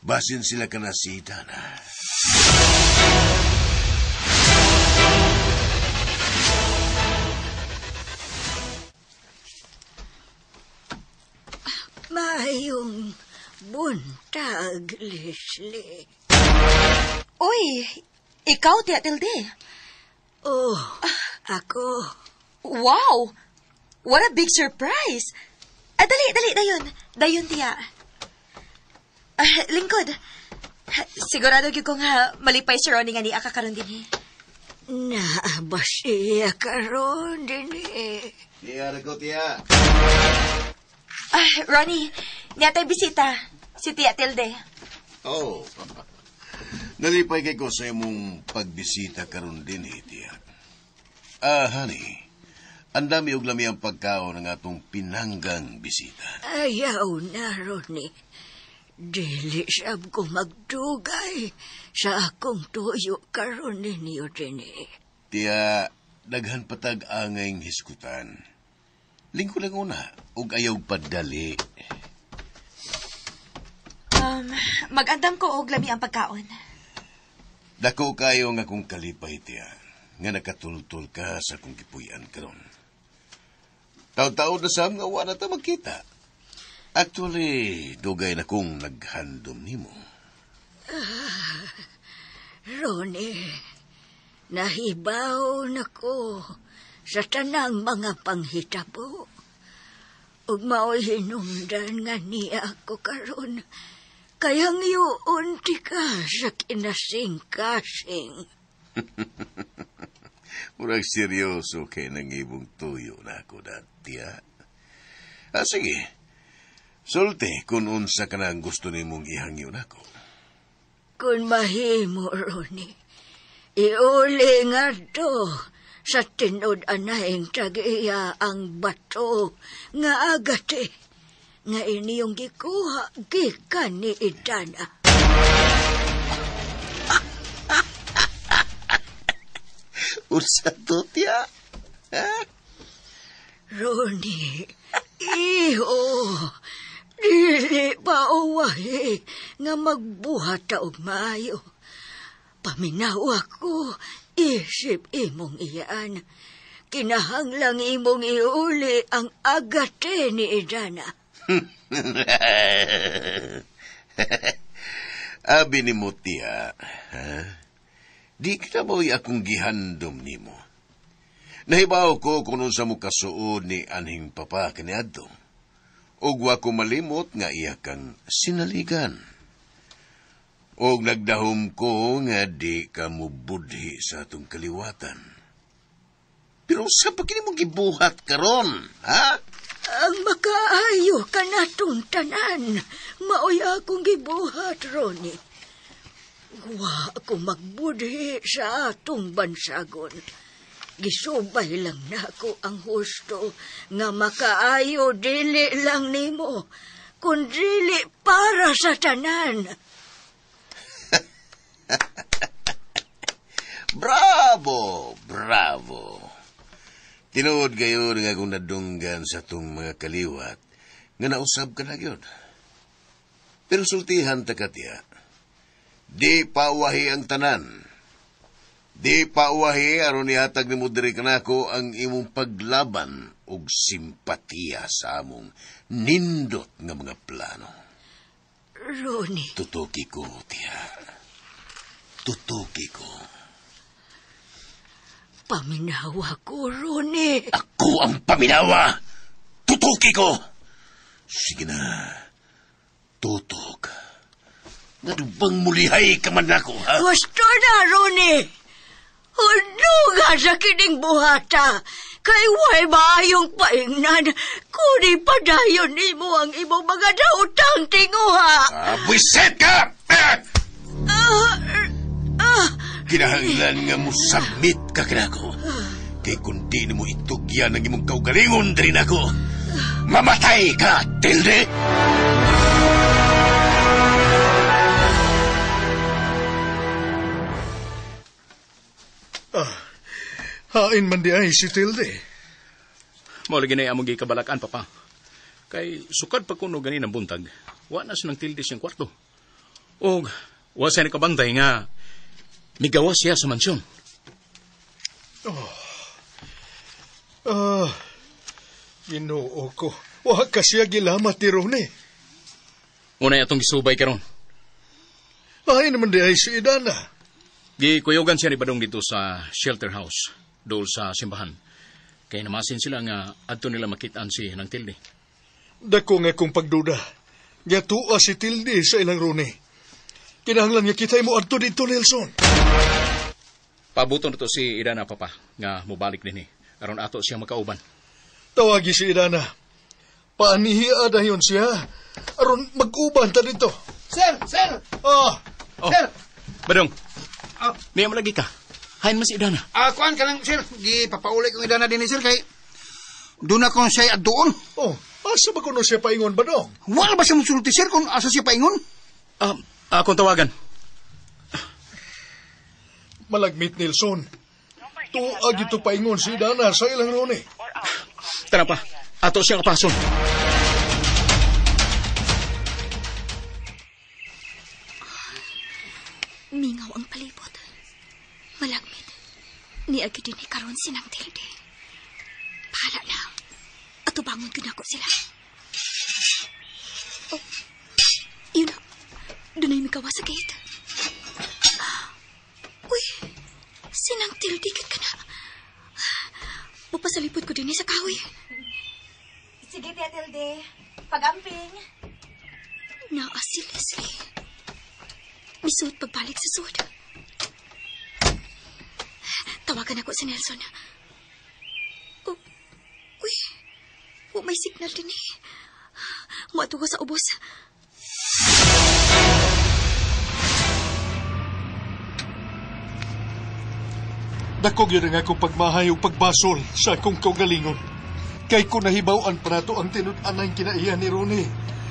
Basin sila ka na si Dana. Mayong buntag, Leslie. Uy, ikaw, Tia Tilde. Oh, ako. Wow! What a big surprise! Ah, dali, dayon. Dayon, Tia. Lingkod. Sigurado gyud ko nga malipay si Ronnie nga niya ka karon dinhi. Naa ba siya karon dinhi? Tiya, ko, tiya. Ah, Ronnie, niya tay bisita. Si Tia Tilde. Oh. Nalipay kay ko sa imong pagbisita karon din, eh, tiya. Ah, honey. Ang dami og lami ang pagkaon ng atong pinanggang bisita. Ayaw na, Ronnie. Dili sab ko magdugay sa akong tuyo karon ninyo dinhi. Tiya, daghan patag angayng hisgutan. Lingko lang una, ug ayaw padali. Mag-andam ko og lami ang pagkaon. Dako kayo nga akong kalipay, tiya, nga nakatultol ka sa akong gipuy-an karon. Taon-taon na sam nga wa na ta magkita. Actually, dugay na kong naghandom nimo. Ronnie, nahibaw na ko sa tanang mga panghitabo. Ug mao'y hinungdan nga niya ako karon. Kayang yuon ti ka sa kinasing-kasing. Murag seryoso kay nang ibong tuyo na ako dati, ha? Ah, sige. Sulti kung unsa ka na ang gusto nimong ihangyo nako. Kung mahimo, Ronnie, iuli nga to sa tinud anaing tag-iya ang bato nga agate nga iniyong gikuha gikan ni Idana. Unsa to, tiya? Ha? Ronnie, iho, dili pa uwahi nga magbuhat ta og maayo. Paminaw ako, isip imong iyaan. Kinahanglang imong iuli ang agate ni Idana. Abi ni mo, tiya, ha? Di kita mo'y akong gihandom nimo. Nahibaw ko kung unsa mo kasuod ni anhing papa kaniadto. Ug wa ko malimot nga iya kang sinaligan. Og nagdahom ko nga di ka mubudhi sa atong kaliwatan. Pero sa pa kini mo gibuhat karon, ha? Ang makaayo kanatong tanan, maoy akong gibuhat, Ronnie. Wa ako magbudhi sa atong bansagon. Gisubay lang nako ang husto nga makaayo dili lang nimo, kundili para sa tanan. Bravo! Bravo! Tinuod gayon nga akong nadunggan sa itong mga kaliwat nga nausab ka na yun. Pero sultihan ta ka, tiya, di pawahi ang tanan. Di pawahi aron ihatag nimo diri kanako ang imong paglaban og simpatiya sa among nindot nga mga plano. Ronnie. Tutuki ko, tiya. Tutuki ko. Paminawa ko, Ronnie. Ako ang paminawa! Tutuki ko! Sige na. Tutok. Ngadubang mulihay ka man ako, ha? Gusto na, Ronnie! Hunduga sa kining buhata! Kay way maayong paingnan, kuni padayon nimo ang imong mga daotang tinguha! Ah, buwiset ka! Kinahanglan nga mo submit ka kanako. Kay kung di nimo itugyan ang imong kaugalingon diri nako, mamatay ka, Tilde! Ah, hain man di ay si Tilde. Mao lagi na among gikabalakan, Papa. Kay sukad pa kuno ganin ang buntag, wa na siya ng Tilde siyang kwarto. Og wa siya nakabantay nga migawas siya sa mansyon. Oh. Ah, Ginoo ko. Wa ka siya gilamat ni Ronnie. Unay atong gisubay karon. Ay naman di ay si Idana. Gikuyogan siya ni Badong dito sa shelter house, dool sa simbahan. Kay namasin sila nga adto nila makitaan si Nang Tilde. Dako nga kong pagduda. Gatua si Tilde sa ilang Ronnie. Kinahanglan nga kita'y mo adto dito, Nelson. Pabuton na to si Idana, Papa, nga mubalik din eh. Aron ato siya makauban. Tawagi si Idana. Paanihia dayon siya. Aron mag-uban ta dito. Sir! Sir! Oh! Oh. Sir! Badong, Oh. niya mo lagi ka. Hain mo si Idana. Kuan ka lang, sir. Gipapauli kong Idana din, sir, kay doon akong siya at doon. Oh, asa ba kuno siya paingon, Badong? Wala ba siya musulti, sir, kung asa siya paingon? Akong tawagan. Malagmit, Nelson. Tuag ito paingon si Idana sa ilang Ronnie. Tara pa, ato siyang kapason. Mingaw ang palibot. Malagmit. Niagi din ni karon sinang Tilde. Bahala na. Atubangon ko na ako sila. Oh, yun na. Doon ay mikawa sa gate. Uy, sinang Tilde kit ka na. Papasalipot ko din sa kahoy. Sige, Tia Tilde. Pag-amping. Naa si Leslie. Misuot pagbalik sa sud. Tawagan ako si Nelson. Oh, uy, oh, may signal din eh. Muadto ko sa ubos. Dako gyud ang akong pagmahay ug pagbasol sa akong kaugalingon. Kay ko nahibaw-an pa nato ang tinud-anay kinaiya ni Ronnie.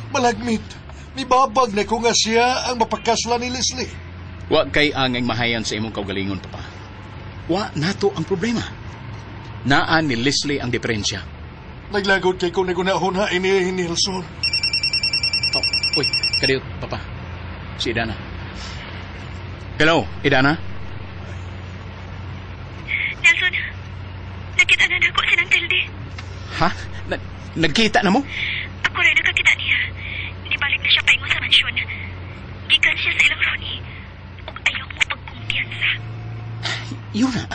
Malagmit, mibabag na ko nga siya ang mapakasla ni Leslie. Wa kay angay mahayan sa imong kaugalingon, Papa. Wa nato ang problema. Naa ni Leslie ang diferensya. Naglagod kay ko nagunahon ini Nelson. Oh, uy, kadiyot, Papa. Si Idana. Hello, Idana? Nelson, nakita na nako sinang Tilde. Ha? Nagkita na mo? Ako rin nakakita niya. Nibalik na siya paingon sa mansyon. Gikan siya sa ilang Ronnie. Ug ayaw mo pagkumpiyansa. Yun na.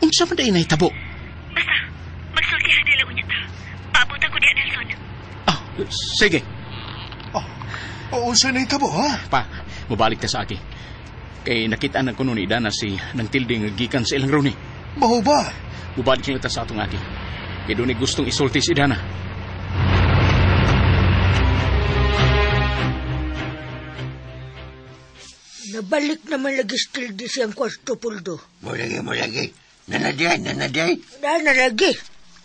Unsa man day nahitabo? Basta, magsultihan nila unya ta. Paabot ako diya, Nelson. Ah, sige. Oh, unsa nahitabo, ha? Pa, mubalik ta sa aki. Kay nakita na kuno ni Idana si nang Tilde nga gikan sa ilang Ronnie. Mao ba? Mubalik lang ta sa atong aki. Kay doon ay gustong isulti si Idana. Nabalik naman lagi si Tilde siyang kwarto, Puldo. Mulagi, mulagi. Nanaday, nanaday. Na lagi.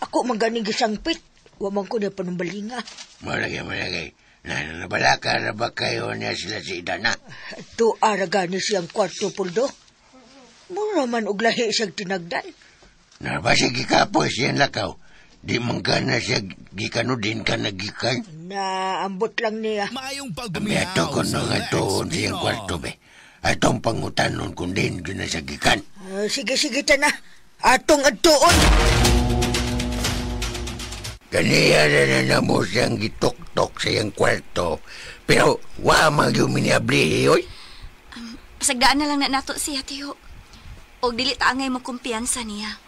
Ako maganing gisangpit. Waman ko na panumbalinga. Mulagi, mulagi. Nabalaka na ba kayo niya sila si Idana? Ito aragani siyang kwarto, Puldo. Mura man og lahi siyang tinagdan. Nabasa gikapoy siyang lakaw. Di man ka na siya gikanudin ka na gikan. Naambot lang niya. Maayong Ato pagdumihaw ko sa nga Lex tuon siyang Pinoy. kwarto be. Atong pangutanon kung din yun na siya gikan. Sige, sige, tana. Atong adtuon. Kaniya na mo siyang gitok-tok sa iyang kwarto. Pero wa man yung miniablihi, oy. Pasagdaan na lang na nato siya, Tiyo. Og dili ta angay mo kumpiyansa niya.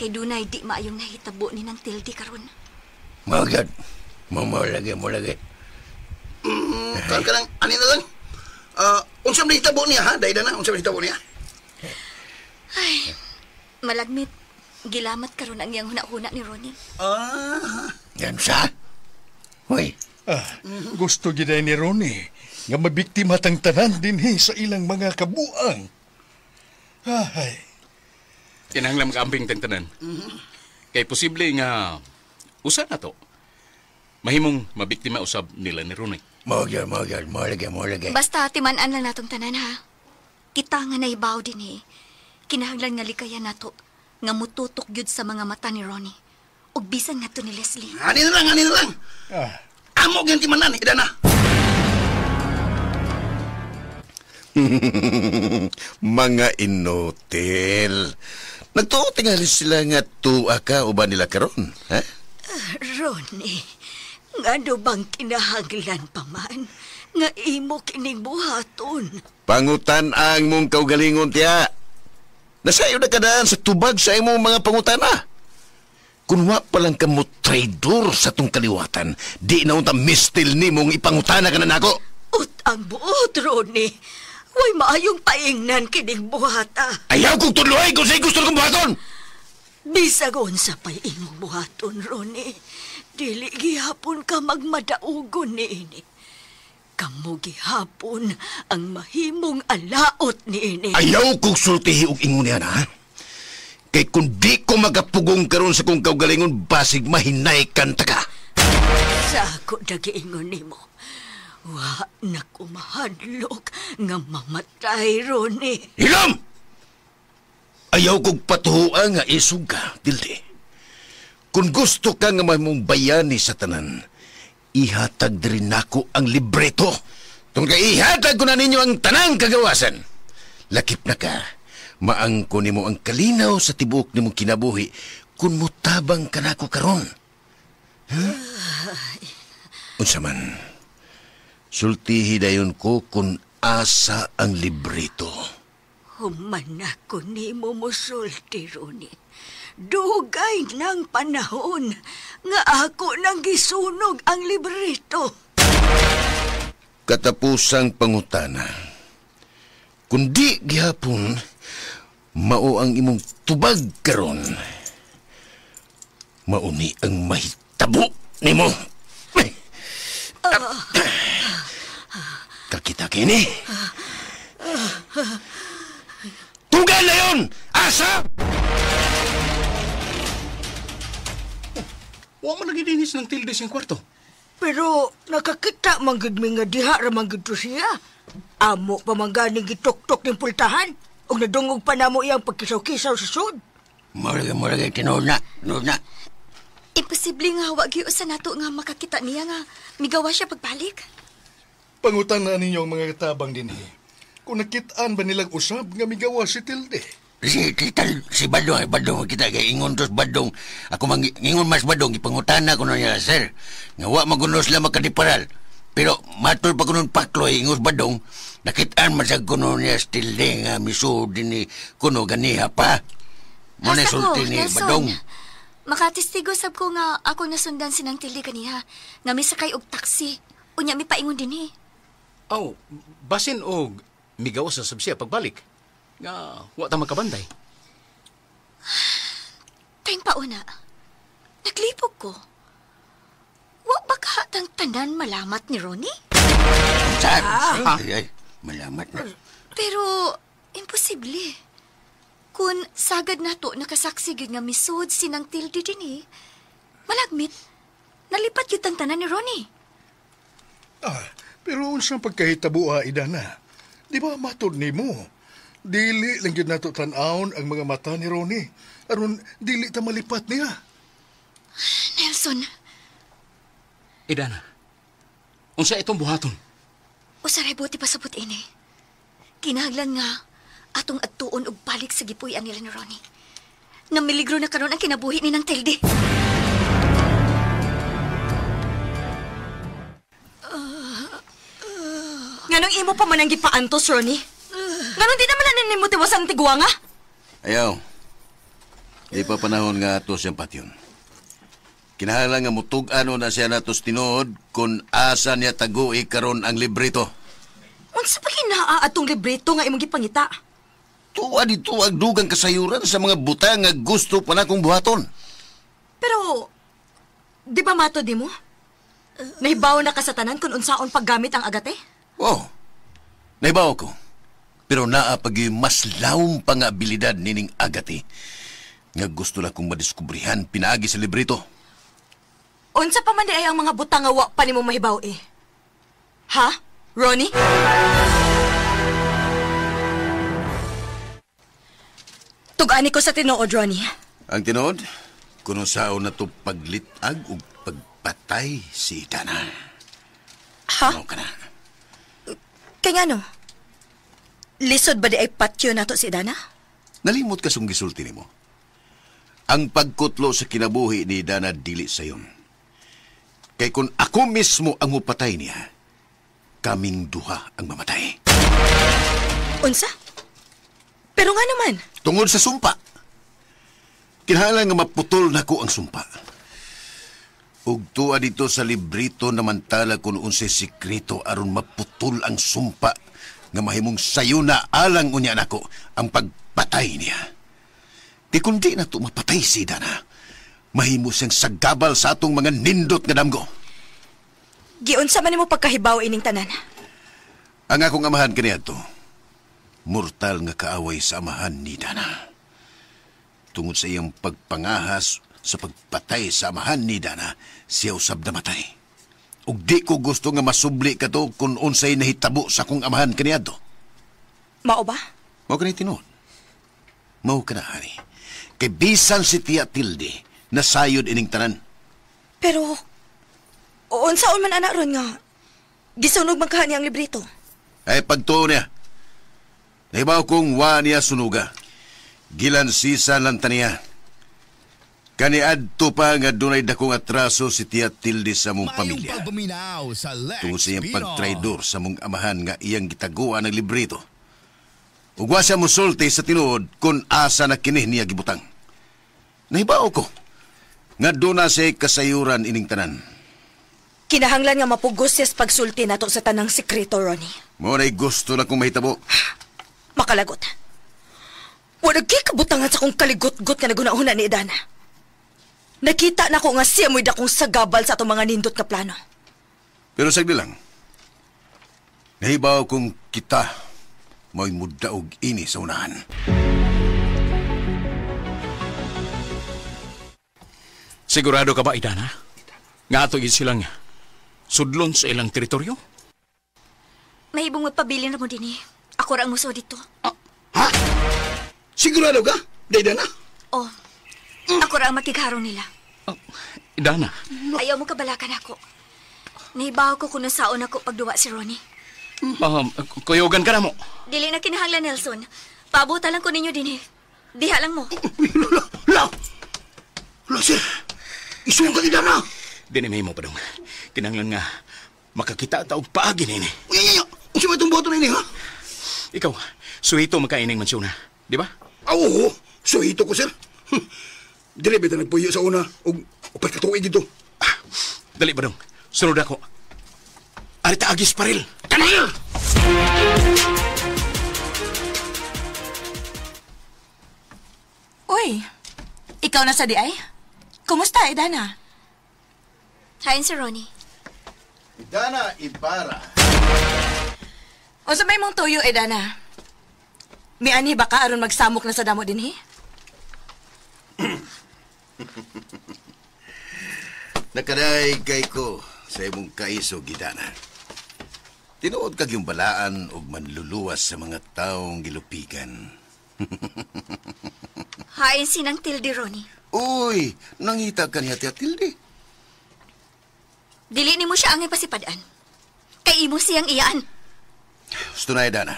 Kay dunay di maayong nahitabo ni nang Tilde karon. Magyad. Mulagi, mulagi. Kuan ka lang, ani na lang. Unsa man nahitabo niya, ha? Dahil na, unsa man nahitabo niya? Ay, malagmit. Gilamat karon ang iyang huna-huna ni Ronnie. Ah. Yan sa? Hoy. Ah, gusto gid ni Ronnie nga mabiktima tang tanan dinhi sa ilang mga kabuang. Ay. Kinahanglan mag-amping tang tanan. Kay posible nga usa na to. Mahimong mabiktima usab nila ni Ronnie. Magyad, magyad. Mulagi, mulagi. Basta timan-an lang natong tanan ha. Kita nga naibaw din eh. Kinahanglan nga likayan nato nga mututok gyud sa mga mata ni Ronnie. Ug bisan ngadto ni Leslie. Ani na lang, ani na lang. Ah. Amo gyud timanan, Idana. Mga inutil. Nagtuo tingali sila nga tuwa ka uban nila karon, ha? Ronnie, ngano bang kinahanglan pa man nga imo kining buhaton? Pangutan ang mong kaugalingon tiya. Nasayo na kadaan sa tubag sa imong mga pangutana. Kung wa pa lang ka mo traidor sa tong kaliwatan, di na unta mistil ni mong ipangutana ka na nako. Ut, Laot ang buot, Ronnie. Way maayong paingnan kining buhata. Ayaw kong tudloy kung sa'y gusto kong buhaton! Bisag unsa pa'y imong buhaton, Ronnie. Dili gihapon ka magmadaugon niini. Kamo gihapon ang mahimong alaot niini. Ayaw kong sultihi og ingon niya na, ha? Kay kung di ko magapugong karon sa kong kaugalingon, basig mahinay kanta ka. Sa ako dagiingon nimo. Wa na ko mahadlok nga mamatay, Ronnie. Hilom! Ayaw kong patuhuan nga isog ka, Tilde. Kung gusto ka nga mahimong bayani sa tanan, ihatag diri nako ang libreto. Tungkol kay ihatag ko na ninyo ang tanang kagawasan. Lakip na ka, maangko nimo ang kalinaw sa tibuok nimong kinabuhi kung mutabang ka nako karon. Huh? Unsa man, sultihi dayon ko kung asa ang libreto. Human ako nimo mosulti, Ronnie. Dugay ng panahon nga ako nang gisunog ang libreto. Katapusang pangutana. Kundi gihapon, mao ang imong tubag karon. Mauni ang mahitabo nimo. Kakita kini. Tugal na yun! Asa! Wa man nagidinis ng Tilde siyang kwarto. Pero nakakita man gid mi nga diha ra man gid to siya. Amo pa man ganing gituktok ning pultahan ug nadungog pa namo iyang pagkisaw-kisaw sa sud. Mura kay tinuod na, tinuod na. Imposible nga wa gyud sa nato nga makakita niya nga migawa siya pagbalik. Pangutan na ninyo ang mga katabang dinhi. Kung nakitaan ba nilang usab nga migawa si Tilde? Si Badong, Badong kita kay ingon tos Badong. Ako mang ingon mas Badong ipangutana ko niya, sir. Nga wa magunos sila makadiparal. Pero matol pa kunon pakloy ingos Badong, nakitaan man sa kuno niya si Tilde nga misud dinhi kuno ganiha pa. Mo na sulti ni Badong. Makatestigo sab ko nga ako nasundan sinang Tilde kaniha nga misakay og taxi. Unya mi paingon dinhi. Oh, basin og migaw sa sab siya pagbalik. Nga, wa ta makabantay. Time pa una. Naglipog ko. Wa ba kahatang tanan malamat ni Ronnie? Saan? Ay, malamat na. Pero, imposible. Kung sagad na to nakasaksi gyud nga misod sinang Tilde dinhi, malagmit, nalipat gyud ang tanan ni Ronnie. Ah, pero unsang pagkahitabo, Idana? Di ba matod nimo? Dili lang gyud nato tan-awon ang mga mata ni Ronnie. Aron dili ta malipat niya. Nelson. Idana, unsa itong buhaton? Usaray buti pasabot ini. Kinahanglan nga atong adtuon og balik sa gipuy-an nila ni Ronnie. Namiligro na karon ang kinabuhi ni nang Tilde. Nganong imo pa man ang gipaantos, Ronnie? Nganong di naman na nimo tiwas ang tigwanga? Ayaw. Di pa panahon nga ato siyang patyon. Kinahanglan nga mutug-ano na siya natos tinuod kung asa niya tagui karon ang librito. Unsa pa kinaa atong librito nga imong gipangita? Tuwa dito ang dugang kasayuran sa mga butang nga gusto pa na kong buhaton. Pero, di ba mato di mo? Nahibaw na ka sa tanan kung unsaon paggamit ang agate? Oh, nahibaw ko. Pero naa pag mas lawom pa nga abilidad nining agate nga gusto na kong madiskubrihan pinaagi sa librito. Unsa pa man di ay ang mga butang nga wa pa nimo mahibaw eh? Ha, Ronnie? Tug-ani ko sa tinuod, Ronnie. Ang tinuod? Kuno saon na to paglitag ug pagpatay si Idana. Ha? Ano ka na? Kaya nga no? Lisod ba di ay patyo nato si Idana? Nalimot ka sung gisulti nimo. Ang pagkutlo sa kinabuhi ni Idana dili sayon. Kay kung ako mismo ang mupatay niya, kaming duha ang mamatay. Unsa? Pero nga naman. Tungod sa sumpa. Kinahanglan nga maputol nako ang sumpa. Ug tuwa dito sa librito namantala kung unsay sekreto aron maputol ang sumpa nga mahimong sayo na alang unya nako ang pagpatay niya. Di kundi na to mapatay si Dana. Mahimo siyang sagabal sa atong mga nindot nga damgo. Giunsa man nimo pagkahibaw ining tanan? Ang akong amahan kaniadto, mortal nga kaaway sa amahan ni Dana. Tungod sa iyang pagpangahas sa pagpatay sa amahan ni Dana, siya usab namatay. Ug di ko gusto nga masubli ka to kung unsay nahitabo sa akong amahan kaniadto. Mao ba? Mao ka na tinuod. Mao ka na, honey. Kay bisan si Tia Tilde, nasayod ining tanan. Pero, unsaon man ana ron nga, gisunog man kaha niya ang librito. Ay, pagtuo niya. Nahibaw kong wa niya sunuga. Gilansisa lang ta niya. Kaniadto pa nga dunay dakong atraso si Tia Tilde sa mong pamilya. Tungod sa iyang pagtraidor sa mong amahan nga iyang gitaguan ang librito. Ug wa siya mosulti sa tinuod kung asa na kini niya gibutang. Nahibaw ko nga doon na siya kasayuran ining tanan. Kinahanglan nga mapugos siya sa pagsulti nato sa tanang sekreto, Ronnie. Mo na'y gusto na kong mahitabo. Makalagot. Wala gikabutangan sa kong kaligot-got nga naguna-una ni Idana. Nakita na ko nga siya mo'y dakong sagabal sa atong mga nindot nga plano. Pero sagdi lang, nahibaw kong kita mo'y mudaog ini sa unahan. Sigurado ka ba, Idana? Nga ato silang sudlon sa ilang teritoryo? Mahibong magpabilin na mo din eh. Ako ra ang muso dito. Ha? Sigurado ka? Idana? Oh. Ako ra ang makigharong nila. Oh, Idana. Ayaw mo kabalakan ako. Nahibaw ko kung nasaon ako pagduwa si Ronnie. Kuyugan ka na mo. Dili na kinahanglan, Nelson. Paabutan lang ko ninyo din eh. Diha lang mo. La! La, sir! Isuong ka, Idana! Dini may mo pa dong. Kinahanglan nga makakita ta og paagi nini. Uy, uy, uy! Unsa may itong buhaton na ini, ha? Ikaw, suhito makaining mansyon, ha? Di ba? Ah, oo. Suhito ko, sir. Dili ba nagpuyo sa una og upat ka tuig dito? Ah, dali ba dong? Sunod ako. Arita agis paril. Kanaya! Uy, ikaw na sa di ay? Kumusta, Idana? Hain si Ronnie. Idana Ibarra. O sa may mong tuyo, Idana? Mianhi ba ka aron magsamok na sa damo dinhi? Nakaday kay ko sa imong kaisog, Idana. Tinuod kag yung balaan og manluluwas sa mga taong gilupigan. Hain sinang Tilde, Ronnie. Uy, nangita ka niya, Tia Tilde. Dili nimo siya ang ipasipadaan. Kay imo siyang iyaan. Gusto na, Idana.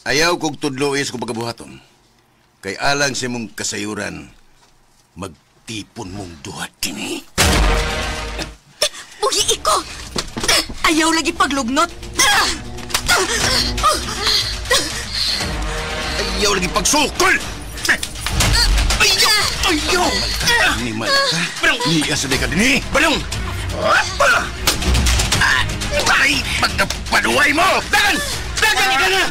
Ayaw kog tudlois kung pagkabuhaton. Kay alang sa imong kasayuran, magtipon mong duhat kini. Buhi ko! Ayaw lagi paglugnot! Ayaw lagi pagsukol! Ayaw! Ayaw! Animal ka? Niya sa ka din eh! Balong! Ay! Pagkapaduay mo! Dagan! Dagan! Idana!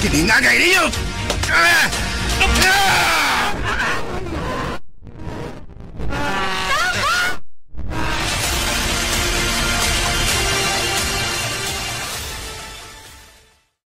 Kiningagay ninyo!